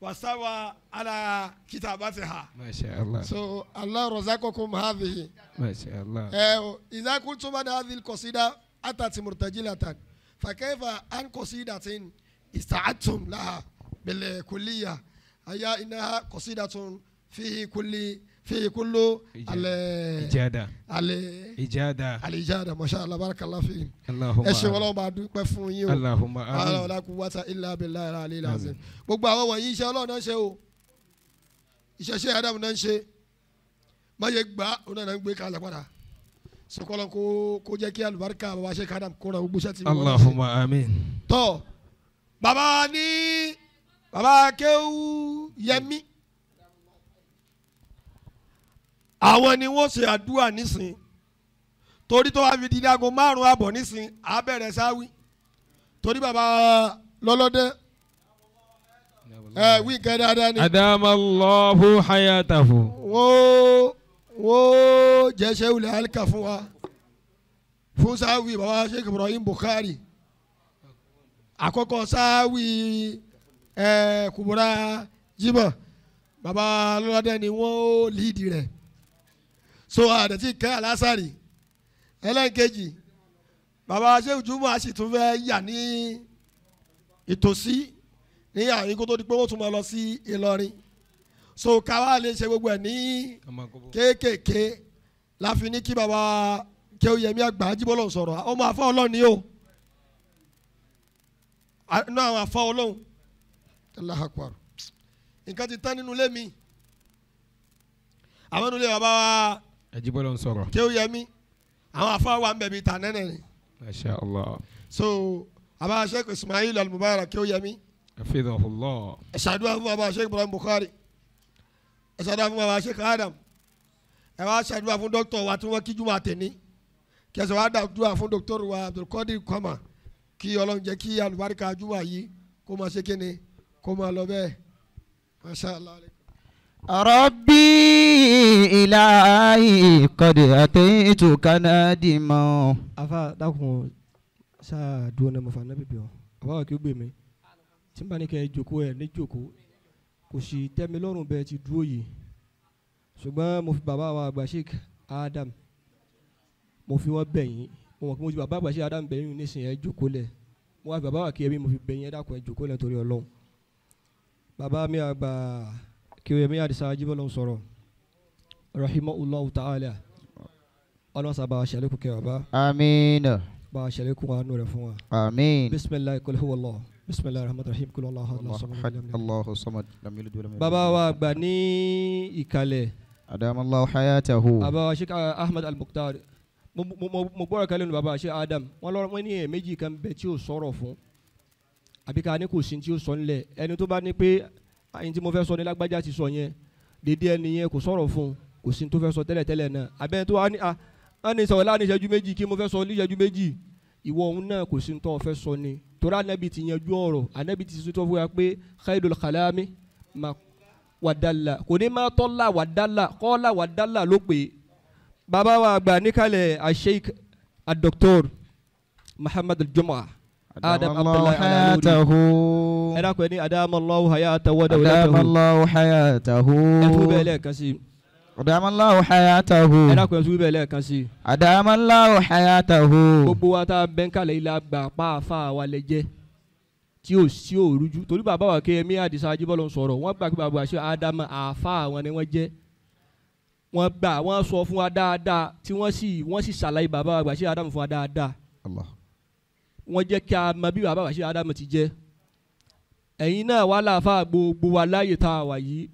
wasawa ala kitabatiha.
ما شاء الله.
So Allah رزقكم هذه.
ما شاء الله.
إذا كنتم أن هذه القصيدة أتت مرتجلة فكيف أن قصيدة استعدتم لها بالكلية هي إنها قصيدة فيه كل فيه كل
إجادة إجادة
الإجادة ما شاء الله بارك الله فيك.
اللهم
ẹ ṣé Ọlọ́run bá dúpẹ́ fún yín o.
اللهم آمين.
La quwwata illa billahi al-aliyyil azim. Gbogbo àwọn wọ̀nyí iṣẹ́ Ọlọ́run náà ń ṣe o, iṣẹ́ ṣe Ádámù náà ń ṣe, má yẹ gbà ó náà ń gbé kalẹ̀ padà sọkọlọ kó jẹ́ kí alùbáríkà bàbá ṣe Ádámù kó ra gbogbo iṣẹ́ tí wọ́n ṣe.
اللهم آمين.
Tọ́ bàbá ní bàbá Kéwú Yẹmí àwọn ni wọ́n ṣe àdúrà nísìn torí tó wá fi di aago 5:30 nísìn á bẹ̀rẹ̀ sáwí torí bàbá lọ́lọ́dẹ ẹ wí nǹkan dáadáa ni.
Adamallahu hayatahu.
Wọ́n jẹ́ sẹ́wùlẹ̀ alika fún wa fún sáwí bàbá Sheikh Ibrahim Bukhari àkọ́kọ́ sáwí ẹ Kubura Jimoh bàbá lọ́lọ́dẹ ni wọ́n líìdì rẹ̀ so àdàtì kẹ́ alásàrì ẹlẹ́nkejì bàbá Sheikh Jimoh a sì tún fẹ́ yà ní ìtòsí ní àyín kó tó di pé wọ́n tún máa lọ sí Ìlọrin so káwá lè ṣe gbogbo ẹ̀ ní kéékèèké láfi ní kí bàbá Kéwúyẹmí àgbà Ajíbọ́lọ̀ sọ̀rọ̀ ọmọ afọ Ọlọ́run ni o inú àwọn afọ Ọlọ́run Allahu Akbar nǹkan ti tán nínú ilé mi àwọn nínú ilé bàbá wa
Ajíbọ́lọ̀ sọ̀rọ̀
Kéwúyẹmí àwọn afọ wa ń bẹ̀ bíi tànẹ́nẹ̀ ni.
Masha Allah.
So àbá Sheikh Ismail Al-Mubarak Kéwúyẹmí.
Hafidhahullah.
Ẹ ṣàdúrà fún bàbá Sheikh Ibrahim Bukhari, ẹ ṣàdúrà fún bàbá Sheikh Adam, ẹ wá ṣàdúrà fún dókítà wa tí wọ́n kíjú wa tẹ̀ní, kí ẹ sọ wá dàdúrà fún dókítà wa Abdulkadir Kwama kí Ọlọ́run jẹ́ kí alùbáríkà júmọ̀ yìí kó máa ṣe kíni kó máa lọ bẹ́ẹ̀. Masha Allah.
Rabbi ilahi qad ataytuka nadima.
Afa dákun ṣáà dúró náà mo fà nábì bí ọ àbáwọ̀ kí ó gbè mí tí n bá ní kẹ́ ẹ jókòó ẹ ní jókòó kò sì tẹ́ mi lọ́rùn bẹ́ẹ̀ ti dúró yìí ṣùgbọ́n mo fi bàbá wa àgbà Sheikh Adam mo fi wọ́n bẹ̀ yín mo mọ̀ pé mo ti bàbá àgbà Sheikh Adam bẹ̀ yín nísìnyí ẹ jókòó lẹ̀ Mo wá bàbá wa kí ẹbí mo fi bẹ̀ yín, ẹ dákun ẹ jókòó lẹ́ torí Ọlọ́run. Bàbá mi àgbà kí ẹbí Àdìsá Ajíbọ́lá ń sọ̀rọ̀ rahimahullahu ta'ala. Ọlọ́run sábà ṣàlékún kẹ́ bàbá.
Àmín.
Bá a ṣàlékún àánú rẹ̀ fún wa.
Àmín.
Bisimilahi kul huwa Allah. Bisimilahi rahman rahim kul huwa Allah.
Allahu samad. Lam yalid walam yulad.
Bàbá wa àgbà ní ìkàlẹ̀.
Adamallahu hayatahu.
Bàbá wa Sheikh Ahmed Al-Mukhtar. Mo gbọ́dọ̀ kan lẹ́nu bàbá Sheikh Adam. Wọ́n lọ́rọ̀ wọ́n ní ẹ̀ méjì kan bẹ tí ò sọ̀rọ̀ fún. Àbí ká ní kò sí tí ó sọ nílẹ̀. Ẹni tó bá ní pé ẹni tí mo fẹ́ sọ ní lágbájá ti sọ yẹn. Dédé ẹni yẹn kò sọ̀rọ̀ fún. Kò sí tó fẹ́ sọ tẹ́lẹ̀tẹ́lẹ̀ náà. Àbẹ́ni tó wá ní a ní sọ̀rọ̀ láàrin ìṣẹ́jú méjì kí mo fẹ́ sọ ní ìṣẹ́jú méjì. Ìwọ òun náà kò sí tó fẹ́ sọ ni. Torí Ànábì ti yanjú ọ̀rọ̀. Ànábì ti sọ fún wa pé khairul kalami ma wàdàlà. Kò ní má tọ́lá wàdàlà kọ́lá wàdàlà ló pè é. Bàbá wa àgbà níkàlẹ̀ Sheikh Dr. Muhammad Al-Jumu'ah Adam Abdullahi Al-Aluri. Ẹ dákun ẹ ní adamallahu hayatahu wa dawlatahu.
Adamallahu hayatahu.
Ẹ tún bẹ́ẹ̀ lẹ́ẹ̀kan sí.
Adamallahu hayatahu.
Ẹ dákun ẹ tún bẹ́ẹ̀ lẹ́ẹ̀kan sí.
Adamallahu hayatahu.
Gbogbo wa tá a bẹ́ ń kalẹ̀ ilé àgbà pàáfà wa lẹ jẹ́ tí ò sí òrújú torí bàbá wa Kéyẹmí Àdìsá Ajíbọ́lá ń sọ̀rọ̀ wọ́n gbà pé bàbá wa ṣe Ádámù àáfà wọn ni wọ́n jẹ́. Wọ́n gbà wọ́n sọ fún wa dáadáa tí wọ́n sì ṣàlàyé bàbá wa gbà ṣe Ádámù fún wa dáadáa. Wọ́n jẹ́ kí a mọ bí bàbá wa ṣe Ádámù ti jẹ́. Ẹ̀yin náà wà láàfà gbogbo wa láàyè tá a wà yìí.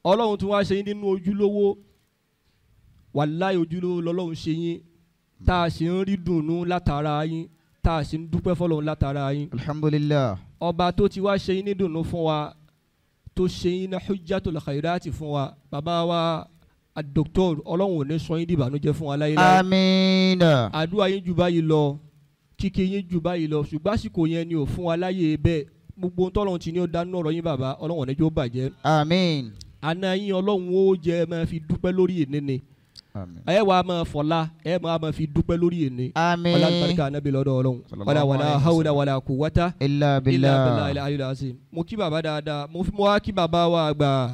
Ọlọ́run tún wá ṣe yín nínú ojúlówó. Wàláhì ojúlówó lọ́lọ́run ṣe yín tá a sì ń rí dùnnú látara yín tá a sì ń dúpẹ́ fọlọ́run látara yín.
Alhamdulillah.
Ọba tó ti wá ṣe yín ní dùnnú fún wa tó ṣe yín ní hujjatul khairati fún wa bàbá wa Dr. Ọlọ́run ò ní sọ yín dìbànújẹ́ fún wa láyéláyé.
Àmín.
Àdúrà yín jù báyìí lọ, kíkí yín jù báyìí lọ, ṣùgbọ́n àsìkò yẹn ni ò fún wa láyé bẹ́ẹ̀. Gbogbo ohun tọ́lọ́run ti ní ó dánú ọ̀rọ̀ yín bàbá Ọlọ́run ò ní jó bàjẹ́.
Àmín.
Àná yín Ọlọ́run ó jẹ́ máa fi dúpẹ́ lórí èní ni. Ẹ wàá máa fọlá ẹ máa fi dúpẹ́ lórí èní.
Àmín.
Ọlá àlùbáríkà Ànábì lọ́dọ̀ Ọlọ́run. Wàlá wàlá hawla wàlá quwwata
illa billah.
Illa billahi azim. Mo kí bàbá dáadáa, mo wá kí bàbá wa àgbà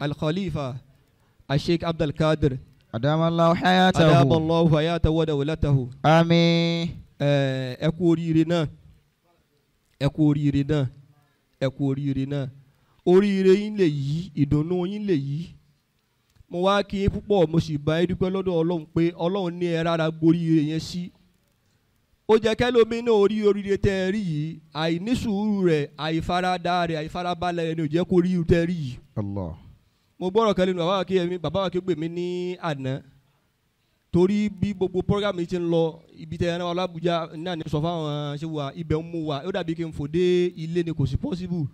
Al-Khalifa Sheikh Abdul Qadir.
Adamallahu hayatahu.
Adamallahu hayatahu wa dawlatahu.
Àmín.
Ẹ kú oríire náà. Ẹ kú oríire náà. Ẹ kú oríire náà. Oríire yín lè yí, ìdùnnú yín lè yí. Mo wá kí yín púpọ̀, mo sì bá yín dúpẹ́ lọ́dọ̀ Ọlọ́run pé Ọlọ́run ní ẹ rárá gboríire yẹn sí. Ó jẹ́ kẹ́lómi náà orí oríire tẹ́ ẹ rí yìí, àìní sùúrù rẹ̀, àìfaradà rẹ̀, àìfarabalẹ̀ rẹ̀ ni ò jẹ́ kó rí tẹ́ ẹ rí yìí.
Allah.
Mo gbọ́rọ̀ kan lẹ́nu bàbá wa kí bàbá wa kí gbè mí ní àná torí bí gbogbo program yìí ti ń lọ ibi tẹ ẹran Alábùjá náà ní sọ fáwọn ṣé wa ibẹ̀ ń mú wa ó dàbí kí n fò dé ilé ni kò sí possible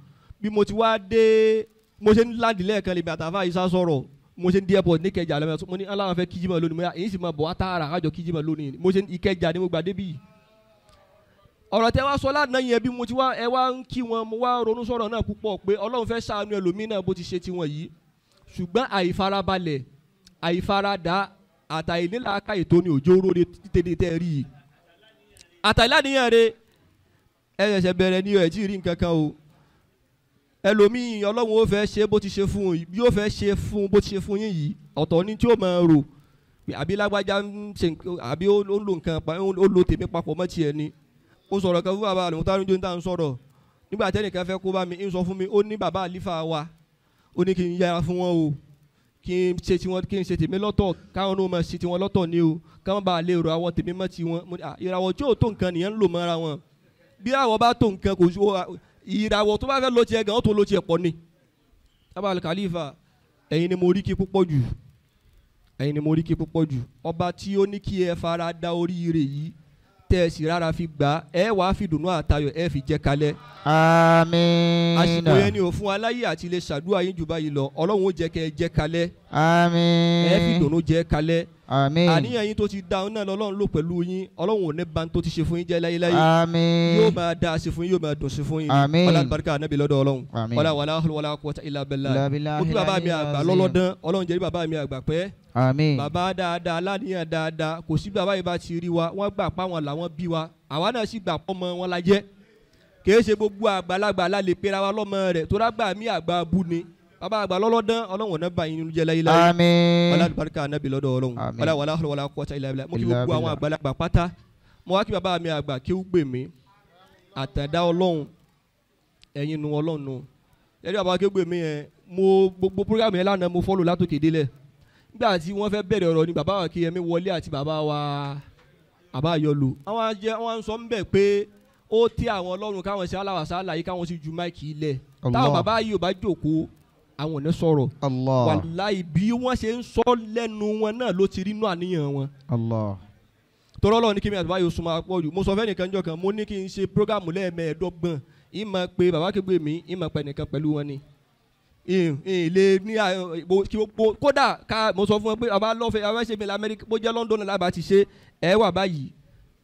bí mo ti wá dé mo ṣe ń láǹdì lẹ́ẹ̀kan lèmi àtàfà yìí sá sọ̀rọ̀ mo ṣe ń dé airport ní Ìkẹjà lọ́mọ mo ní aláwọ̀ fẹ́ kíjímọ̀ lónìí mo yà èyí sì máa bọ̀ wá tààrà kájọ kíjímọ̀ lónìí mo ṣe ń Ìkẹjà ni mo gbà débì. Ọ̀rọ̀ tẹ wá sọ lánàá yẹn bí mo ti wá ẹ wá ń kí wọn mo wá ronú sọ̀rọ̀ náà púpọ̀ pé Ọlọ́run fẹ́ ṣàánú ẹlòmíín náà bó ti ṣe tiwọn yìí ṣùgbọ́n àìfarabalẹ̀ àìfaradà àtàìnílàáká ètò ni òjò róde tètè tẹ́ rí i àtàìláníyàn rẹ ẹ ṣẹ̀ṣẹ̀ bẹ̀rẹ̀ ní ẹ̀ tí ì rí nǹkan kan o ẹlòmíì Ọlọ́run ó fẹ́ ṣe bó ti ṣe fún un yóò fẹ́ ṣe fún bó ti ṣe fún yín yìí ọ̀tọ̀ ni tí ó máa rò àbí lágbájá ń ṣe àbí ó lo nǹkan ó lo tèmi papọ̀ mọ́ tiẹ̀ ni ó sọ̀rọ̀ kan fún bàbá àlùmọ́tà níjó ní tà ń sọ̀rọ̀ nígbà tẹ́nìkan fẹ́ kó bá mi ń sọ fún mi ó ní bàbá àlífà wa ó ní kí n yára fún wọn o kí n ṣe tiwọn kí n ṣe tèmi lọ́tọ̀ káwọn náà máa ṣe tiwọn lọ́tọ̀ ni o káwọn bá lè rọ àwọn tèmi mọ́ tiwọn ìràwọ̀ tí ò tó nǹkan nìyẹn ń lò mọ́ra wọn bí àwọ̀ bá tó nǹkan kò sí ìràwọ̀ tó bá fẹ́ lo tiẹ̀ gan ó tó lo tiẹ̀ pọ̀ ni. Bàbá Al-Khalifa ẹ̀yin ni mo rí kí púpọ̀ jù ẹ̀yin ni mo rí kí púpọ̀ jù ọba tí ó ní kí ẹ fara da oríire yìí tẹ́ ẹ sì rárá fi gbà ẹ wàá fi dùnú àtayọ̀ ẹ fi jẹ́ kalẹ̀.
Àmín.
Àsìkò yẹn ni ò fún aláyé àti ilé ṣàdúrà yín jù báyìí lọ Ọlọ́run ó jẹ́ kẹ́ ẹ jẹ́ kalẹ̀.
Àmín.
Ẹ fi dùnú jẹ́ kalẹ̀.
Àmín.
Àníyàn yín tó ti da náà lọ́lọ́run lò pẹ̀lú yín Ọlọ́run ò ní ba tó ti ṣe fún yín jẹ́ láyéláyé.
Àmín.
Yóò máa da ṣe fún yín yóò máa dùn ṣe fún yín.
Àmín.
Ọlá àlùbáríkà Ànábì lọ́dọ̀ Ọlọ́run.
Àmín.
Ọlá wàlá wàlá quwwata illa billah. Mo kí bàbá mi àgbà lọ́lọ́dán Ọlọ́run jẹ́ bàbá mi àgbà pẹ́.
Àmín.
Bàbá dáadáa aláníyàn dáadáa kò sí bàbá yìí bá ti rí wa wọ́n gbà pa wọn làwọn bí wa àwa náà sì gbà pọ́ mọ́ wọn la jẹ́ kìí ṣe gbogbo àgbàlagbà la lè pera wa lọ́mọ rẹ̀ tó rágbà mí àgbà bú ni bàbá àgbà lọ́lọ́dán Ọlọ́run náà bá yín nínú jẹ́ láyéláyé.
Àmín.
Ọlá àlùbáríkà Ànábì lọ́dọ̀ Ọlọ́run. Ọlá wàlá wàlá quwwata illa billah. Mo kí gbogbo àwọn àgbàlagbà pátá mo wá kí bàbá mi àgbà kí ó gbè mí Àtàndá Ọlọ́run ẹ̀yin nu Ọlọ́run nu ẹ̀rí bàbá kégbè mi yẹn mo gbogbo program yẹn lánàá mo fọ́lò látòkè délẹ̀ nígbà tí wọ́n fẹ́ bẹ̀rẹ̀ ọ̀rọ̀ ni bàbá wa Akínyẹmí wọlé àti bàbá wa Àbáyọlò àwọn jẹ́ wọ́n sọ ń bẹ̀ pé ó tẹ́ àwọn Ọlọ́run káwọn ṣe aláwàsá láyé káwọn sì ju máìkì ilẹ̀ táwọn bàbá yìí ò bá jókòó àwọn ò ní sọ̀rọ̀ wàláì bí wọ́n ṣe ń sọ lẹ́nu wọn náà ló ti rí inú àníyàn wọn. Tọ́rọ́ lọ́wọ́ ní kí mi àti bàbá yóò súnmọ́ apọ̀ jù mo sọ fẹ́ nìkan jọ kan mo ní kí n ṣe prógámù lẹ́ẹ̀mẹ́ẹ̀ẹ́dọ́gbọ̀n ìmọ̀ pé bàbá kégbè mi ìmọ̀ pẹ̀ nìkan pẹ̀lú wọn ni ilé ní kódà ká mo sọ fún wọn pé bàbá lọ́fẹ̀ẹ́ bàbá ṣe mi lamẹ́ríkà bó jẹ́ London lábàá ti ṣe ẹ wà báyìí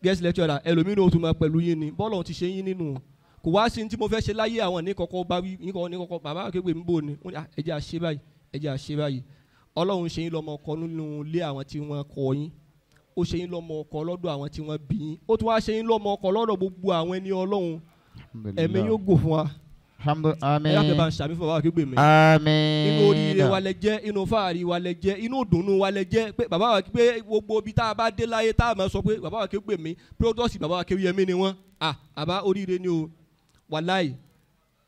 guest lecturer ẹlòmíràn ó tún máa pẹ̀lú yín ni bọ́ọ̀lù ti ṣe yín nínú kò wá sí tí mo fẹ́ ṣe láyé àwọn ní kọ́kọ́ bá wí ní kọ́kọ́ bàbá kégbè mi bò ní ẹ jẹ́ àṣẹ báyìí ẹ jẹ́ àṣẹ báyìí Ọlọ́run ṣe yín lọ́mọ ọkọ nínú ilé àwọn tí wọ́n kọ́ yín ó ṣe yín lọ́mọ ọkọ lọ́dọ̀ àwọn tí wọ́n bí yín ó tún wá ṣe yín lọ́mọ ọkọ lọ́dọ̀ gbogbo àwọn ẹni Ọlọ́run ẹ̀mí yóò gùn fún wa
Àmín.
Ẹ yàtọ̀ bá ń ṣàmì fún bàbá kégbè mi.
Àmín.
Inú oríire wa lẹ jẹ́ inú fáàrí wa lẹ jẹ́ inú ìdùnnú wa lẹ jẹ́ pé bàbá wa pé gbogbo ibi tá a bá dé láyé tá a máa sọ pé bàbá wa kégbè mi pírọ́dọ́sì bàbá wa Kéwúyẹmí ni wọ́n à àbá oríire ni o wàláì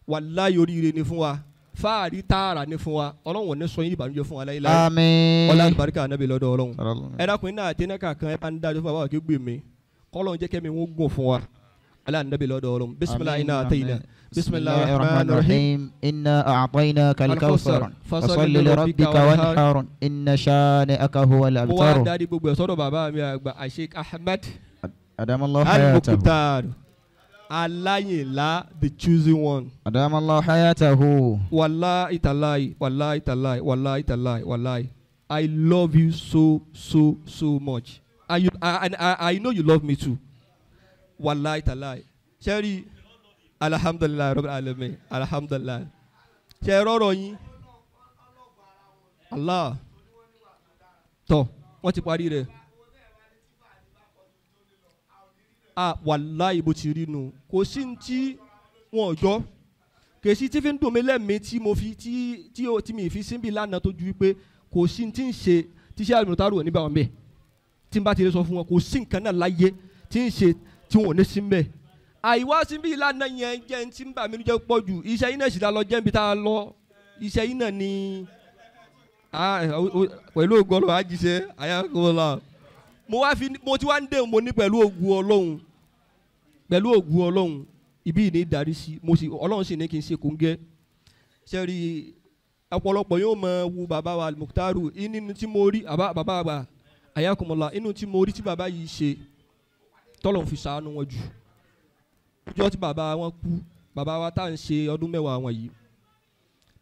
wàláì oríire ni fún wa fáàrí tààrà ni fún wa Ọlọ́run ò ní sọ yín ìbànújẹ́ fún wa láyéláyé.
Àmín.
Ọlá àlùbáríkà ànábì lọ́dọ̀ Ọlọ́run ẹ dákun iná àtẹnẹ́kà kan ẹ bá ń dájọ́ fún bàbá wa kégbè mi kọ́lọ́run jẹ́ kẹ́mi wọ́n gùn fún wa ala nabi lọ́dọ̀ Ọlọ́run bisimilahi iná àtẹyìnà bisimilahi rahman rahim
inna a'tainaka al-kawthar fasalli li rabbika wanhar inna shani'aka huwal abtar.
Mo wá darí gbogbo ẹ̀ sọ́dọ̀ bàbá mi àgbà Sheikh Ahmed
adamallahu hayatahu
al-Mukhtar Alayinla the choosing one.
Adamallahu hayatahu.
Wallahi talahi wallahi talahi wallahi talahi wallahi I love you so so so much I know you love me too. Wallahi talahi sẹ́rí alhamdulilayi rabbil alamin alhamdulilayi ṣe rọrọ yín Allah tọ wọ́n ti parí rẹ̀ ah wallahi bó ti rí nu kò sí ní tí wọn jọ kèsì tí fi ń dùn mí lẹ́mìí tí mo fi tí mi fi síbi lánàá tó ju wípé kò sí ní tí ń ṣe tí ṣé àlùmọ́tàrú ò ní bá wọn bẹ́ẹ̀ tí n bá ti lè sọ fún wọn kò sí nǹkan náà láyé tí ń ṣe tí wọn ò ní sí mbẹ àìwá síbí ìlànà yẹn jẹ́ ń tí ń bà mí jẹ́ pọ̀ jù iṣẹ́ yín náà sì la lọ jẹ́ níbi tá a lọ iṣẹ́ yín náà ni pẹ̀lú ògùn Ọlọ́run àjíṣe àyàkọ́lá mo wá fi mo ti wá ń dé mo ní pẹ̀lú ògùn Ọlọ́run pẹ̀lú ògùn Ọlọ́run ibi ìní darí sí mo sì Ọlọ́run sì ní kí n ṣe kóńgẹ́ sẹ́rí ọ̀pọ̀lọpọ̀ yóò mọ wo bàbá wa Al-Mukhtaru inú tí mo rí bàbá àgbà àyàkọ́mọlá inú tí mo rí tí bàbá yìí ṣe tọ́lọ̀ fi ṣàánú wọn jù ọjọ́ tí bàbá wọn kú bàbá wa tá à ń ṣe ọdún mẹ́wàá wọn yìí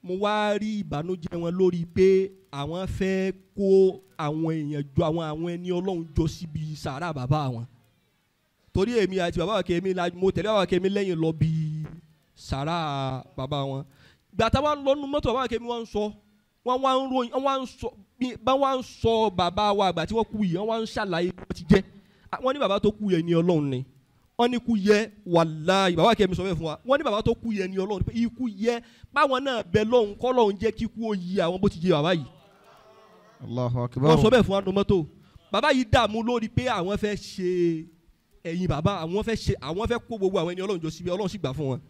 mo wá rí ìbànújẹ́ wọn lórí pé àwọn fẹ́ kó àwọn èèyàn jọ àwọn ẹni Ọlọ́run jọ síbi sàárà bàbá wọn torí èmi àti bàbá wa kẹ́mi la mo tẹ̀lé bàbá wa kẹ́mi lẹ́yìn lọ bí sàárà bàbá wọn gbàtà wa lọ́nu mọ́tò bàbá wa kẹ́mi wọ́n ń sọ wọ́n wá ń ròyìn wọ́n wá ń sọ bá wọ́n ń sọ bàbá wa àgbà tí wọ́n kú yìí wọ́n wá ń ṣàlàyé bó ti jẹ́ wọ́n ní bàbá tó kú yẹn ni Ọlọ́run ni wọ́n ní kú yẹ wàláhì bàbá kẹ́mi sọ bẹ́ẹ̀ fún wa wọ́n ní bàbá tó kú yẹ ni Ọlọ́run pé ikú yẹ báwọn náà bẹ lọ́hùn kọ́lọ́hùn jẹ́ kíkú ó yí àwọn bó ti yé bàbá yìí.
Allahu akbar.
Wọ́n sọ bẹ́ẹ̀ fún wa nínú mọ́tò bàbá yìí dààmú lórí pé àwọn fẹ́ ṣe ẹ̀yìn bàbá àwọn fẹ́ ṣe àwọn fẹ́ kó gbogbo àwọn ẹni Ọlọ́run jọ síbi Ọlọ́run sì gbà fún wọn.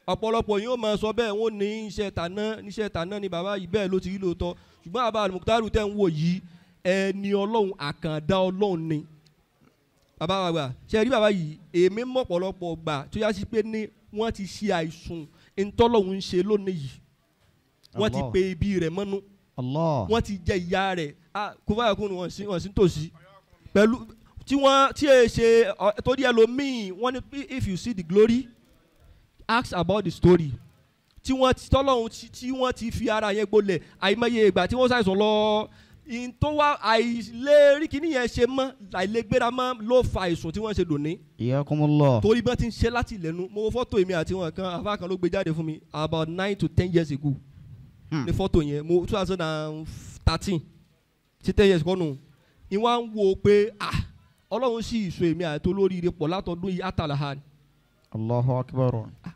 Ọ̀pọ̀lọpọ̀ yóò máa sọ bẹ́ẹ̀ wọ́n ní iṣẹ́ tàná níṣẹ́ tàná ni bàbá yìí bẹ́ẹ̀ ló ti rí lóòótọ́ ṣùgbọ́n bàbá Al-Mukhtaru tẹ́ ń wò yìí ẹni Ọlọ́run àkàndá Ọlọ́run ni bàbá wa gbà ṣe rí bàbá yìí èmi mọ̀pọ̀lọpọ̀ gbà tó yá sí pé ní wọ́n ti ṣe àìsùn ntọ́lọ́hún ń ṣe lónìí yìí wọ́n ti pe ibi rẹ̀ mọ́nú wọ́n ti jẹ ìyá rẹ̀ kó báyà kó wọ́n sí tòsí pẹ̀lú tí wọ́n tí ẹ ṣe torí ẹlòmíì wọ́n ní if you see the glory ask about the story tí wọ́n ti tọ́lọ́hún tí wọ́n ti fi ara yẹn gbolẹ̀ àìmọye ìgbà tí wọ́n ṣàìsàn lọ in tó wá àìlérí kíní yẹn ṣe mọ́ àìlégbéra mọ́ ló fa àìsùn tí wọ́n ṣe lónìí.
Iyakumullah.
Torí bá ti ń ṣe láti lẹ́nu mo wo fọ́tò èmi àti wọn kan afá kan ló gbé jáde fún mi about 9 to 10 years ago. Ní fọ́tò yẹn mo 2013 sí 10 years kọ́nù ni wọ́n á ń wo pé ah Ọlọ́run sì sọ èmi àti olóríire pọ̀ látọdún yìí àtàlàhàn.
Allahu akbar.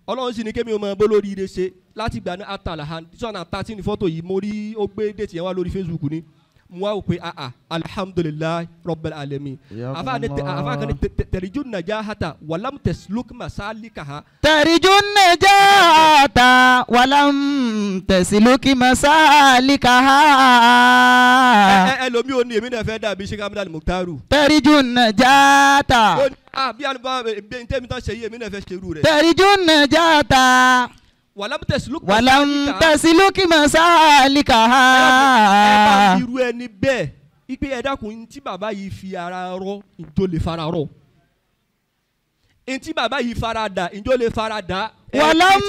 Ọlọ́run sì ní kémi ọmọ bó lóríire ṣe láti gbà ní àtàlàhàn 2013 ní fọ́tò yìí mo rí ó gbé déètì yẹn wá lórí Facebook ni. Mo wá wò pé ah alhamdulilayi rabbil alamin. Afa ne afa kan tẹriju najahata walam tasluk masalikaha.
Tẹriju najahata walam tasluk masalikaha.
Ẹ lomi o ní èmi náà fẹ́ dàbí Sheikh Ahmed Al-Mukhtaru.
Tẹriju najahata.
Bí alùpàá bí ntẹ́mi tán ṣe yí èmi náà fẹ́ ṣerú rẹ̀.
Tẹriju najahata.
Walam tasluk
walam tasluk masalikaha.
Ẹ bá irú ẹni bẹ́ẹ̀ ipe ẹ dákun ntí bàbá yìí fi ara rọ njó lè fara rọ ntí bàbá yìí fara dà njó lè fara dà.
Walam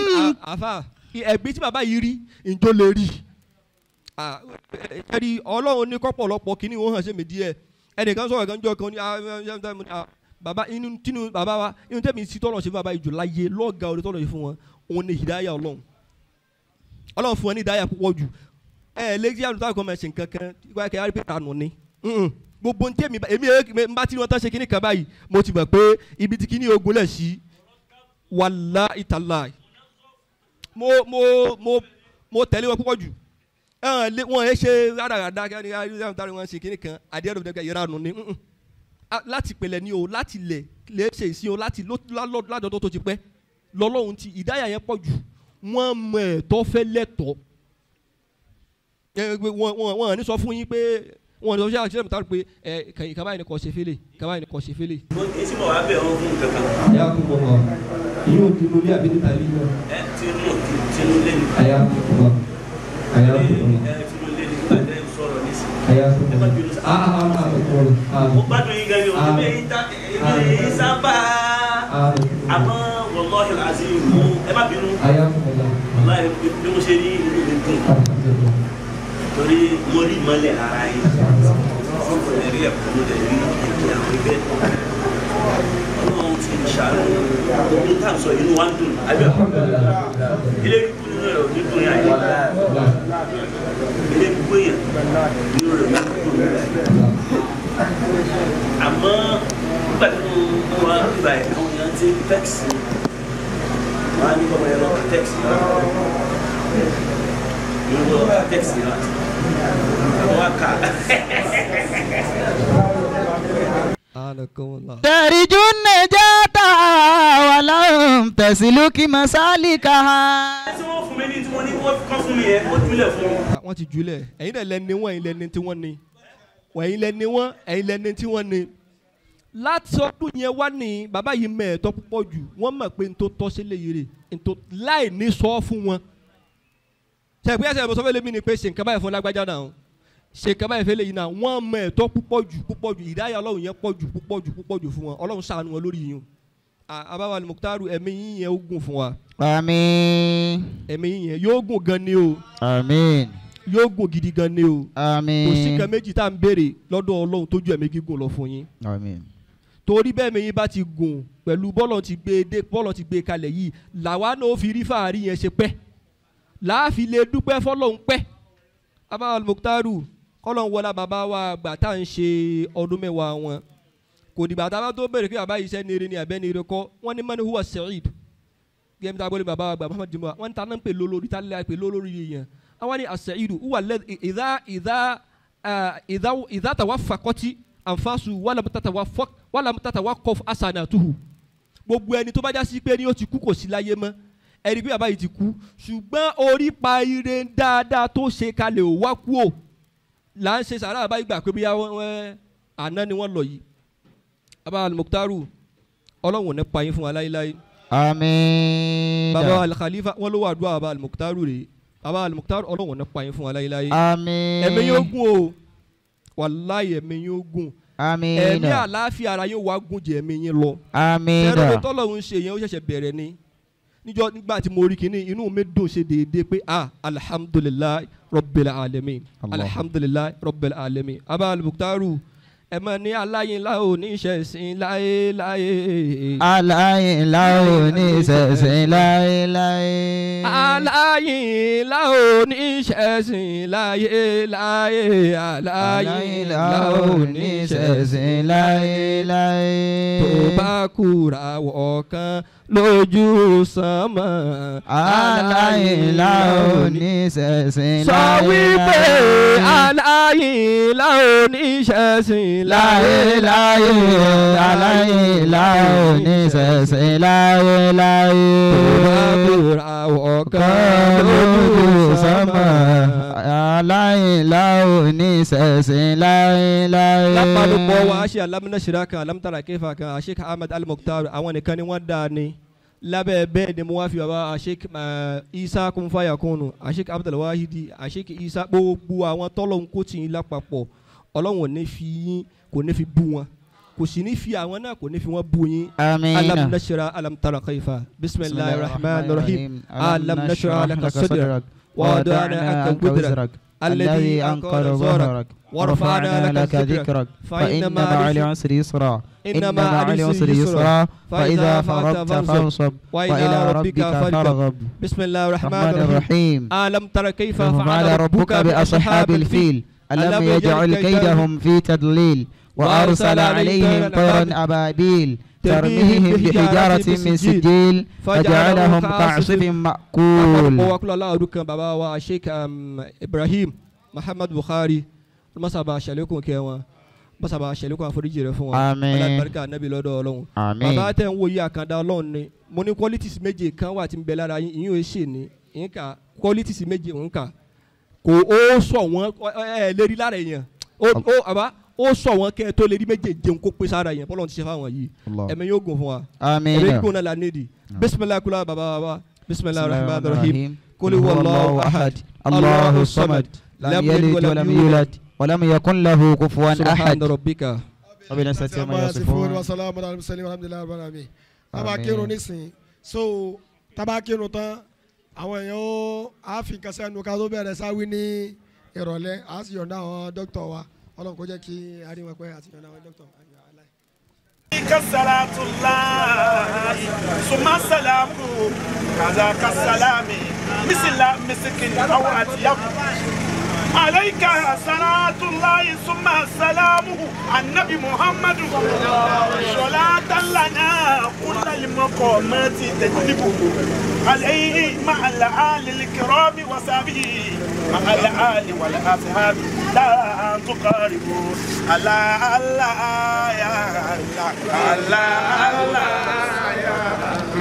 àfa ẹ̀gbin tí bàbá yìí rí njó lè rí. Ẹ̀rí ọlọ́run ní kọ́pọ̀lọpọ̀ kínní wọ́n hàn sí mi díẹ̀ ẹnìkan sọ̀rọ̀ kan jọ kan ní bàbá inú tínú bàbá wa inú tẹ́mi sí tọ́lọ̀ ṣe fún bàbá yìí jù láyé lọ́gàá orí tọ́lọ̀ ṣe fún wọn òun ni ìdáyà ọlọ́run ọlọ́run fún ẹ ní ìdáyà púpọ̀ jù ẹ lẹ́yìn àlùtà kan máa ṣe nǹkan kan wáyé kẹ́ ẹ àánú ni gbogbo ní tèmi èmi ń bá tí wọ́n tán ṣe kíní kan báyìí mo ti mọ̀ pé ibi tí kíní ogun lẹ̀ sí wàláhì tàláhì mo mo mo mo tẹ̀lé wọn púpọ̀ jù wọn ẹ ṣe rádaràda kí wọ́n ṣe kíní kan àdéhùn ìranù ni láti pèlẹ̀ ni o láti lẹ̀ lè ṣe ìsìn o láti ládọ́dọ́ tó ti pẹ́ lọ́lọ́run ti ìdáyà yẹn pọ̀ jù wọ́n mọ ẹ̀tọ́ fẹ́ lẹ́tọ̀ọ́ wọ́n ní sọ fún yín pé wọ́n ní sọ fún yín àti pé ẹ kàn báyìí ni kò ṣe fẹ́lẹ̀ kàn báyìí ni kò ṣe fẹ́lẹ̀.
Èsì mọ̀ wá bẹ̀ ọ́ fún kankan.
Àyà kò mọ̀ wá yóò di lórí àbí níta ilé náà.
Ẹ tinú tinú lé ní.
Àyà kò mọ̀ àyà kò mọ̀.
Ẹ tinú lé ní nígbà tẹ́ ń sọ̀rọ̀ nísìnyí.
Àyà kò mọ̀
mo gbádùn yín gan ni o èmi sábà àmọ́ wallahi alazim mo ẹ má bínú wallahi bí mo ṣe rí inú mi dùn torí mo rí ìmọ́lẹ̀ ara yín mo rí ẹ̀kọ́ mo dẹ̀ rí ẹ̀kí àwọn ẹgbẹ́ ọlọ́run ti ṣàánú omi tá à ń sọ inú wa ń dùn àbí ilé ikú nínú rẹ̀ ò ní dùn yà yìí ilé ikú yẹn nínú rẹ̀ ò ní dùn yà yìí àmọ́ nígbà tí mo wá nígbà yẹn àwọn èèyàn ti tẹ́kisì wọ́n á ní kọ́ ọmọ yẹn lọ tẹ́kisì náà yóò lọ tẹ́kisì náà àwọn wá kà.
Tẹ̀rìjú najata walam tasluk masalikaha.
Tí wọ́n fún mi ní tí wọ́n ní wọ́n kọ́ fún mi yẹn wọ́n júlẹ̀ fún mi.
Wọ́n ti júlẹ̀ ẹ̀yin náà lẹ́ni wọ́n ẹ̀yin lẹ́ni tí wọ́n ní ẹ̀yin lẹ́ni wọ́n ẹ̀yin lẹ́ni tí wọ́n ní. Láti ọdún yẹn wá ní bàbá yìí mẹ́ẹ̀ẹ́tọ́ púpọ̀ jù wọ́n mọ̀ pé n tó tọ́ sílẹ̀ yìí rè n tó láì ní sọ fún wọn. Ṣèpé ẹsẹ̀ ìbùsọ̀ fẹ́lẹ́ mi ni pé ṣe nǹkan báyìí fún lágbájá náà ṣe nǹkan báyìí fẹ́lẹ́ yìí náà wọ́n mẹ́ẹ̀ẹ́tọ́ púpọ̀ jù púpọ̀ jù ìdáyà ọlọ́run yẹn pọ̀ jù púpọ̀ jù púpọ̀ jù fún wọn ọlọ́run ṣàánú wọn lórí yìí. Àbáwá Al-Mukhtaru ẹ̀mí yín yẹn ó gùn fún wa.
Àmín.
Ẹ̀mí yín yẹn yóò gùn gan ni o.
Àmín.
Yóò gùn gidi gan ni o.
Àmín.
Kò sí nǹkan méjì tá à ń béèrè lọ́dọ̀ ọlọ́run tó ju ẹ̀mí gígùn lọ fún yín.
Àmín.
Torí bẹ́ẹ̀ mi yín bá ti gùn pẹ̀lú bọ́lọ̀ ti gbé dé bọ́lọ̀ ti gbé kalẹ̀ yìí làwa náà ó fi rí fàárí yẹn ṣe pẹ́ láàfin lè dúpẹ́ fọlọ́hún pẹ́. Àbáwá Al-Mukhtaru kọ́lọ́n wọlá bàbá wa àgbà tá à ń ṣe ọdún mẹ́wàá wọn kò dìgbà tá a bá tó bẹ̀rẹ̀ pé bàbá yìí iṣẹ́ ní eré ni àbẹ́ ní eré kọ́ wọ́n ní man huwa sa'id gẹ́gẹ́ bí tábọ́lé bàbá àgbà Muhammad Jimoh wọ́n ní ta náà ń pè lólórí tá lè pè lólórí yẹn àwọn ní as-sa'idu huwa alladhi idha idha idha idha tawaffaqati anfasu walam tatawaqqaf hasanatuhu gbogbo ẹni tó bá já sí pé ní ó ti kú kò sí láyé mọ́ ẹni pé bàbá yìí ti kú ṣùgbọ́n orí pa ire dáadáa tó ṣe kalẹ̀ ò wá kú ò là ń ṣe sàrà bàbá yìí gbà pé bóyá àná ni wọ́n lọ yìí. Bàbá Al-Mukhtaru ọlọ́run ò ní pa yín fún wa láéláé.
Àmín.
Bàbá Al-Khalifa wọn ló wà dúrà bàbá Al-Mukhtaru rè bàbá Al-Mukhtaru ọlọ́run ò ní pa yín fún wa láéláé.
Àmín.
Ẹ̀mí yóò gùn o wàláyé ẹ̀mí yóò gùn.
Àmín.
Ẹ̀mí àlàáfíà ara yóò wá gùn jẹ ẹ̀mí yín lọ.
Àmín.
Ẹ̀rọ tọ́lọ́run ṣe yẹn ó ṣẹ̀ṣẹ̀ bẹ̀rẹ̀ ni níjọ́ nígbà tí mo rí kinní inú mi dùn ṣe déédéé pé ah alhamdulilayi rabbil alamin alhamdulilayi rabbil alamin. Bàbá Al-Mukhtaru ẹ mọ̀ ní aláyínlá ò ní ṣẹ̀sìn láéláé.
Aláyínlá ò ní ṣẹ̀sìn láéláé.
Aláyínlá ò ní ṣẹ̀sìn láéláé. Aláyínlá ò ní ṣẹ̀sìn
láéláé.
Tó bá kúra wọ̀ kan lójú sánmà.
Aláìlá oníṣẹ̀sìn
sọ wípé aláìlá oníṣẹ̀sìn
láéláé. Aláìlá oníṣẹ̀sìn láéláé.
Tó bá búra ọ̀kan lójú sánmà.
Aláìlá oníṣẹ̀sìn láéláé.
Lápapọ̀ wa ṣe alámúnáṣírá kan alámútàrà kéfà kan Sheikh Ahmed Al-Mukhtar àwọn nìkan ni wọ́n dá ní lábẹ́ bẹ́ẹ̀ ni mo wá fi bàbá Sheikh Isa Kunfaya kúnnù Sheikh Abdulwahidi Sheikh Isa gbogbo àwọn tọ́lọ́hún kó tì í lápapọ̀ Ọlọ́run ò ní fi yín kò ní fi bú wọn kò sì ní fi àwọn náà kò ní fi wọn bú yín.
Àmín.
Alam nashra alam tara kayfa bismillahir rahmanir rahim alam nashra laka sadrak wa wada'na anka wizrak
الذي أنقض ظهرك ورفعنا لك ذكرك فإن مع العسر يسرا إن مع العسر يسرا فإذا فرغت فانصب وإلى ربك فارغب.
بسم الله الرحمن الرحيم ألم تر كيف
فعل ربك بأصحاب الفيل ألم يجعل كيدهم في تضليل وأرسل عليهم طيرا أبابيل ترميهم بحجارة من سجيل فجعلهم كعصف مأكول.
Bàbá Sheikh Ibrahim Muhammad Bukhari masaba ṣàlékún kẹ́ wọn masaba ṣàlékún àforíjì rẹ̀ fún wọn.
Àmín.
Alábàríkà Nábì lọ́dọ̀ Ọlọ́run.
Àmín.
Bàbá tẹ̀ ń wo yìí àkàndá Ọlọ́run ni mo ní qualities méje kan wà tí ń bẹ lára yín ìyín ò ṣe ní ìyín kà qualities méje ń kà kò ó sọ wọn ẹ lérí lára èèyàn ó àbá ó sọ wọn kẹ́ ẹ tó lérí méje jẹun kó pé sára yẹn bọ́lọ̀ ti ṣe fáwọn yìí ẹ̀mí yóò gùn fún wa.
Àmín.
Ẹ̀mí gùn náà la nídìí. Bisimilahi kula baba baba bisimilahi rahman rahim kuli wallahu ahad
Allahu samad lam yalid walam yulad walam yakun lahu kufuwan ahad.
Subhana rabbika
rabbil izzati amma yasifun
wa salamun ala mursalin walhamdulillahi rabbil alamin. Tábà kírun nísìnyí so tábà kírun tán àwọn èèyàn ó àfi nǹkan sẹ́nu ká tó bẹ̀rẹ̀ sáwí ní ìrọ̀lẹ́ á sì yọ̀ǹda àwọn dókítà wa Ọlọ́run kó jẹ́ kí a rí wọn pẹ́ àti yọ̀ǹda àwọn dókítà.
صلاة الله ثم السلام كذاك السلام مثل مسك أو أطيب عليك صلاة الله ثم السلام النبي محمد صلاة لنا كل المقامات تجلبه عليه مع الآل الكرام وصحبه مع الآل والأصحاب لا تقاربوا الله الله يا الله الله الله يا الله.